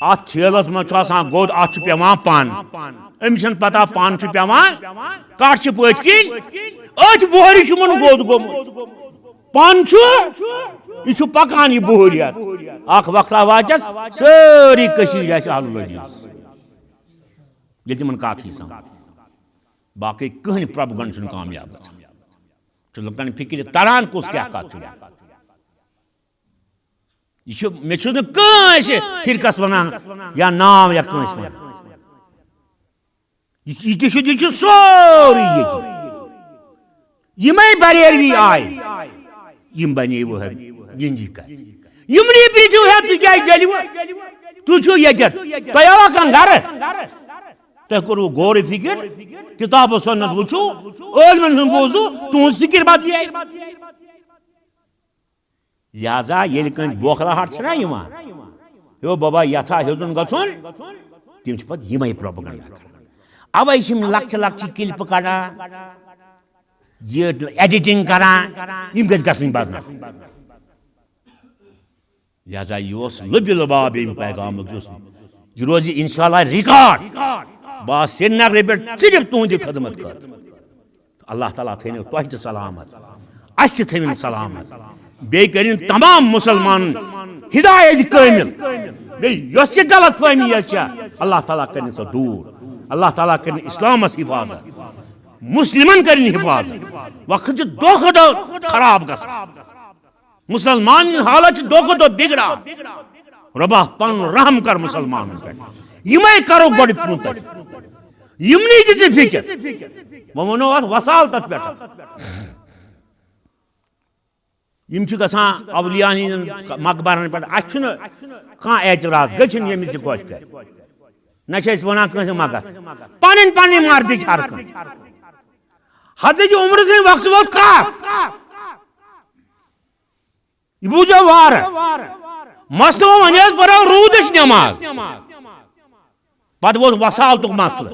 اَتھ ٹھیلَس منٛز چھُ آسان گوٚد، اَتھ چھُ پٮ۪وان پَن۔ أمِس چھَنہٕ پَتہ پَن چھُ پٮ۪وان کَتھ چھِ پٔتۍ کِنۍ، أتھۍ بۄہرِ چھُ یِمَن گوٚد گوٚمُت۔ پن چھُ، یہِ چھُ پکان یہِ بُہُر یتھ۔ اکھ وقتہ واتٮ۪س سٲری کٔشیٖرِ آسہِ اہل الحدیث۔ ییٚلہِ تِمن کتھ یی سمجھ۔ باقٕے کٕہٕنۍ پروپگنڈ چھُنہٕ کامیاب گژھان۔ چھُ لُکن فکرِ تران کُس کیٛاہ کتھ چھُ۔ یہِ چھُ، مےٚ چھُنہٕ کٲنٛسہِ فرقس ونان یا ناو یا کٲنٛسہِ ونان۔ یہِ، یہِ تہِ چھُ، یہِ چھُ سورُے ییٚتہِ۔ یِمے بریلوی آے، یِم بنے وہابی، یِہنٛدی کتھ۔ یِمنٕے پرٛژھِو ہے، تُہۍ کیٛازِ ڈٔلِوٕ؟ تُہۍ چھِو ییٚتٮ۪تھ، تۄہہِ آوا کانٛہہ گرٕ؟ تۄہہِ کوٚروٕ غور و فکر؟ کتاب و سنت وٕچھِو، عٲلمن ہُنٛد بوٗزِو، تُہنٛز فکر بدلے۔ لہذا ییٚلہِ کٲنٛسہِ بوکھلاہٹ چھِنہ یِوان، ہے بابا، یَتھ ہا ہیوٚتُن گژھُن، تِم چھِ پَتہٕ یِمَے پروپیگنڈا کران۔ اَوَے چھِ یِم لۄکچہِ لۄکچہِ کلپہٕ کڑان، یہِ ایڈیٹنگ کران، یِم گٔژھۍ گژھٕنۍ بدنام۔ لہذا یہِ اوس لُبہِ لُباب ییٚمہِ پیغامُک، یُس یہِ روزِ انشاءاللہ ریکارڈ۔ بہٕ آس سرینگرٕ پٮ۪ٹھ صرف تُہنٛدِ خدمت خٲطرٕ۔ اللہ تعالیٰ تھٲینو تۄہہِ تہِ سلامت، اسہِ تہِ تھٲوِن سلامت، بیٚیہِ کٔرِن تمام مسلمانن ہدایت کٲمل، بیٚیہِ یۄس یہِ غلط فہمی یۄس چھےٚ، اللہ تعالیٰ کٔرِن سۄ دوٗر۔ اللہ تعالیٰ کرن اسلامس حفاظت، مسلمن کرن حفاظت۔ وقت چھُ دۄہ کھۄتہٕ دۄہ خراب گژھان، مسلمان ہٕنٛز حالت چھِ دۄہ کھۄتہٕ دۄہ بگڑان۔ رۄبا، پنُن رحم کر مسلمانن پٮ۪ٹھ۔ یِمے کرو گۄڈٕ مُتٲثر، یِمنٕے دِ ژٕ فکر۔ وۄنۍ ونو اتھ وسالتس پٮ۪ٹھ۔ یِم چھِ گژھان اولیاء ہٕنٛدٮ۪ن مقبرن پٮ۪ٹھ۔ اَسہِ چھُنہٕ کانٛہہ اعتراض، گٔژھِنۍ ییٚمِس یہِ خۄش کرِ۔ نہ چھِ أسۍ وَنان کٲنٛسہِ مہ گژھ، پنٕنۍ پنٕنۍ مرضی چھِ ہر کٲنٛسہِ۔ حضرت عمر سٕنٛدِ وقتہٕ ووت کَتھ، یہِ بوٗزیو وارٕ۔ مثلاً وۄنۍ ٲسۍ پران روٗدٕچ نٮ۪ماز، پتہٕ ووت وسالتُک مسلہٕ۔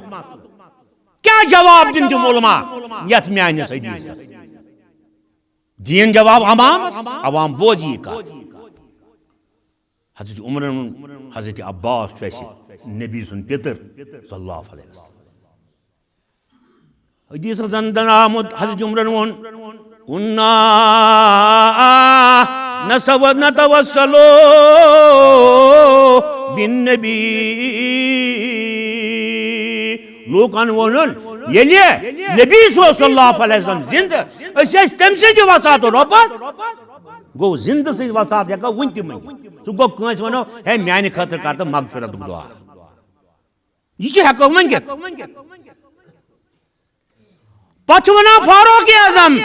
کیٛاہ جواب دِن تِم علماء یتھ میانِس حدیثس؟ دِیِن جواب عوامس، عوام بوزِ یہِ کتھ۔ حضرت عمرن ووٚن، حضرت عباس چھُ اَسہِ نبی سُنٛد پِتٕر صلی اللہ علیہ وسلم۔ حدیث زن دن آمُت، حضرت عمرن ووٚن، "كنا نسو-، نتوسل بالنبي"۔ لوٗکن ووٚنُن، ییٚلہِ نبی صلی اللہ علیہ وسلم زِندٕ، أسۍ ٲسۍ تٔمۍ سٕنٛدِ وساتہٕ رۄبس۔ گوٚو زِندٕ سٕنٛز وسات ہٮ۪کو وُنہِ تہِ مٔنگِتھ۔ سُہ گوٚو کٲنٛسہِ ونو، "ہے، میانہِ خٲطرٕ کر تہٕ مغفرتُک دُعا۔" یہِ چھِ ہٮ۪کو مٔنگِتھ۔ پتہٕ چھُ ونان فاروق اعظم،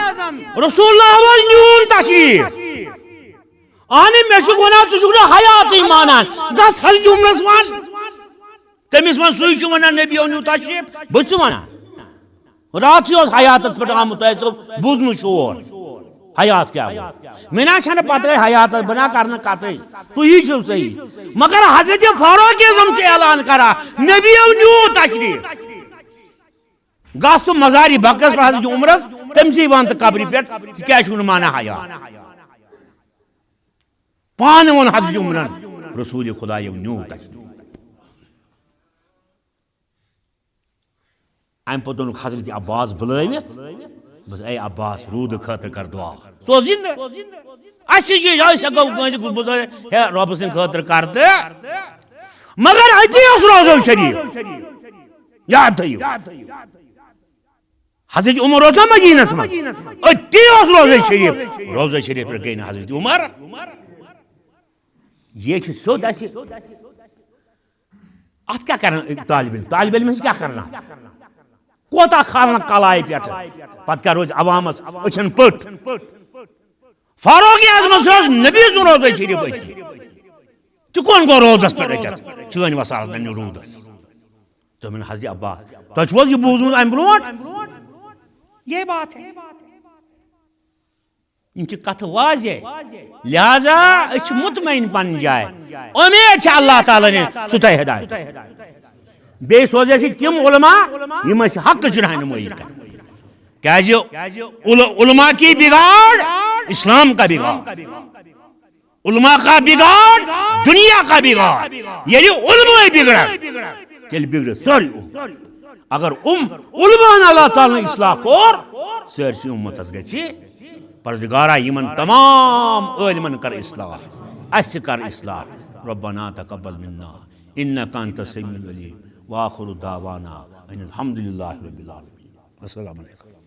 رسول اللہ اوس نیوٗن تشریف۔ اہنہِ، مےٚ چھُکھ ونان، ژٕ چھُکھ نہٕ حیاتٕے مانان۔ گژھ حضرت عمرس ون۔ تٔمِس ون، سُے چھُ ونان، نبی اوٚن یوٗتاہ شریف، بہٕ چھُس ونان۔ راتھٕے اوس حیاتس پٮ۪ٹھ آمُت، تۄہہِ آسیو بوٗزمُت شور۔ حیات کیٛاہ گوٚو؟ مےٚ نہ چھنہٕ پتہٕے حیاتس، بہٕ نہ کرنہٕ کتھٕے۔ تُہی چھِو صحیح۔ مگر حضرت فاروق اعظم چھُ اعلان کران، نبی اوٚن یوٗتاہ شریف۔ گژھ ژٕ مزارِ بقس پٮ۪ٹھ حضرت عمرس، تٔمۍ سٕے ون تہٕ قبرِ پٮ۪ٹھ، ژٕ کیٛازِ چھُکھ نہٕ مانان حیات؟ پانہٕ ووٚن حضرت عمرن، رسول خدایو نیوٗ تشریف۔ امہِ پتہٕ اوٚنُکھ حضرت عباس بُلٲوِتھ، دوٚپُس، "اے عباس، روٗدٕ خٲطرٕ کر دُعا۔" سُہ اوس زِندٕ۔ اَسہِ چھِ یہِ، أسۍ ہٮ۪کو کٲنٛسہِ بُلٲوِتھ، "ہے، رۄبہٕ سٕنٛدِ خٲطرٕ کر تہٕ۔" مگر أتی اوس روزہ شریف۔ یاد تھٲیِو۔ حضرت عمر اوس نا مدینس منٛز، أتی اوس روزہ شریف۔ روزہ شریف پٮ۪ٹھ گٔے نہٕ حضرت عمر۔ یہِ چھُ سیوٚد اَسہِ۔ اتھ کیٛاہ کرن طالب علم؟ طالب علمس کیٛاہ کرنا؟ کوتاہ کھالن کلایہِ پٮ۪ٹھ؟ پتہٕ کیٛاہ روزِ عوامس أچھن پٔٹ؟ فاروق اعظمس اوس نبی سُنٛد روزہ شریف أتی۔ تہِ کون گوٚو روزس پٮ۪ٹھ أتٮ۪تھ؟ چٲنۍ وسالت ننہِ روٗدس۔ دوٚپُن، حضرت عباس، تۄہہِ چھُو حظ یہِ بوٗزمُت امہِ برونٛٹھ؟ یہی بات ہے۔ یِم چھِ کتھٕ واضح۔ لہذا أسۍ چھِ مطمئن پننہِ جایہِ۔ اُمید چھِ اللہ تعالیٰ نے سُہ تۄہہِ ہدایت۔ بیٚیہِ سوزِ اَسہِ تِم علماء، یِم اَسہِ حقٕچ رہنمٲیی کرن۔ کیازِ عل-، علماء کی بگاڑ اسلام کا بگاڑ۔ علماء کا بگاڑ، دنیا کا بگاڑ۔ ییٚلہِ علماء بگڑن، تیٚلہِ بگڑِ سٲرٕے اُمت۔ اگر اُم-، علماءن اللہ تعالیٰ ہن اصلاح کوٚر، سٲرسٕے اُمتس گژھِ۔ پروردگارا، یِمن تمام عٲلمن کر اصلاح، اَسہِ کر اصلاح۔ ربنا تقبل منا انک انت السمیع العلیم، وآخر دعوانا ان الحمد للہ رب العالمین۔ السلام علیکم۔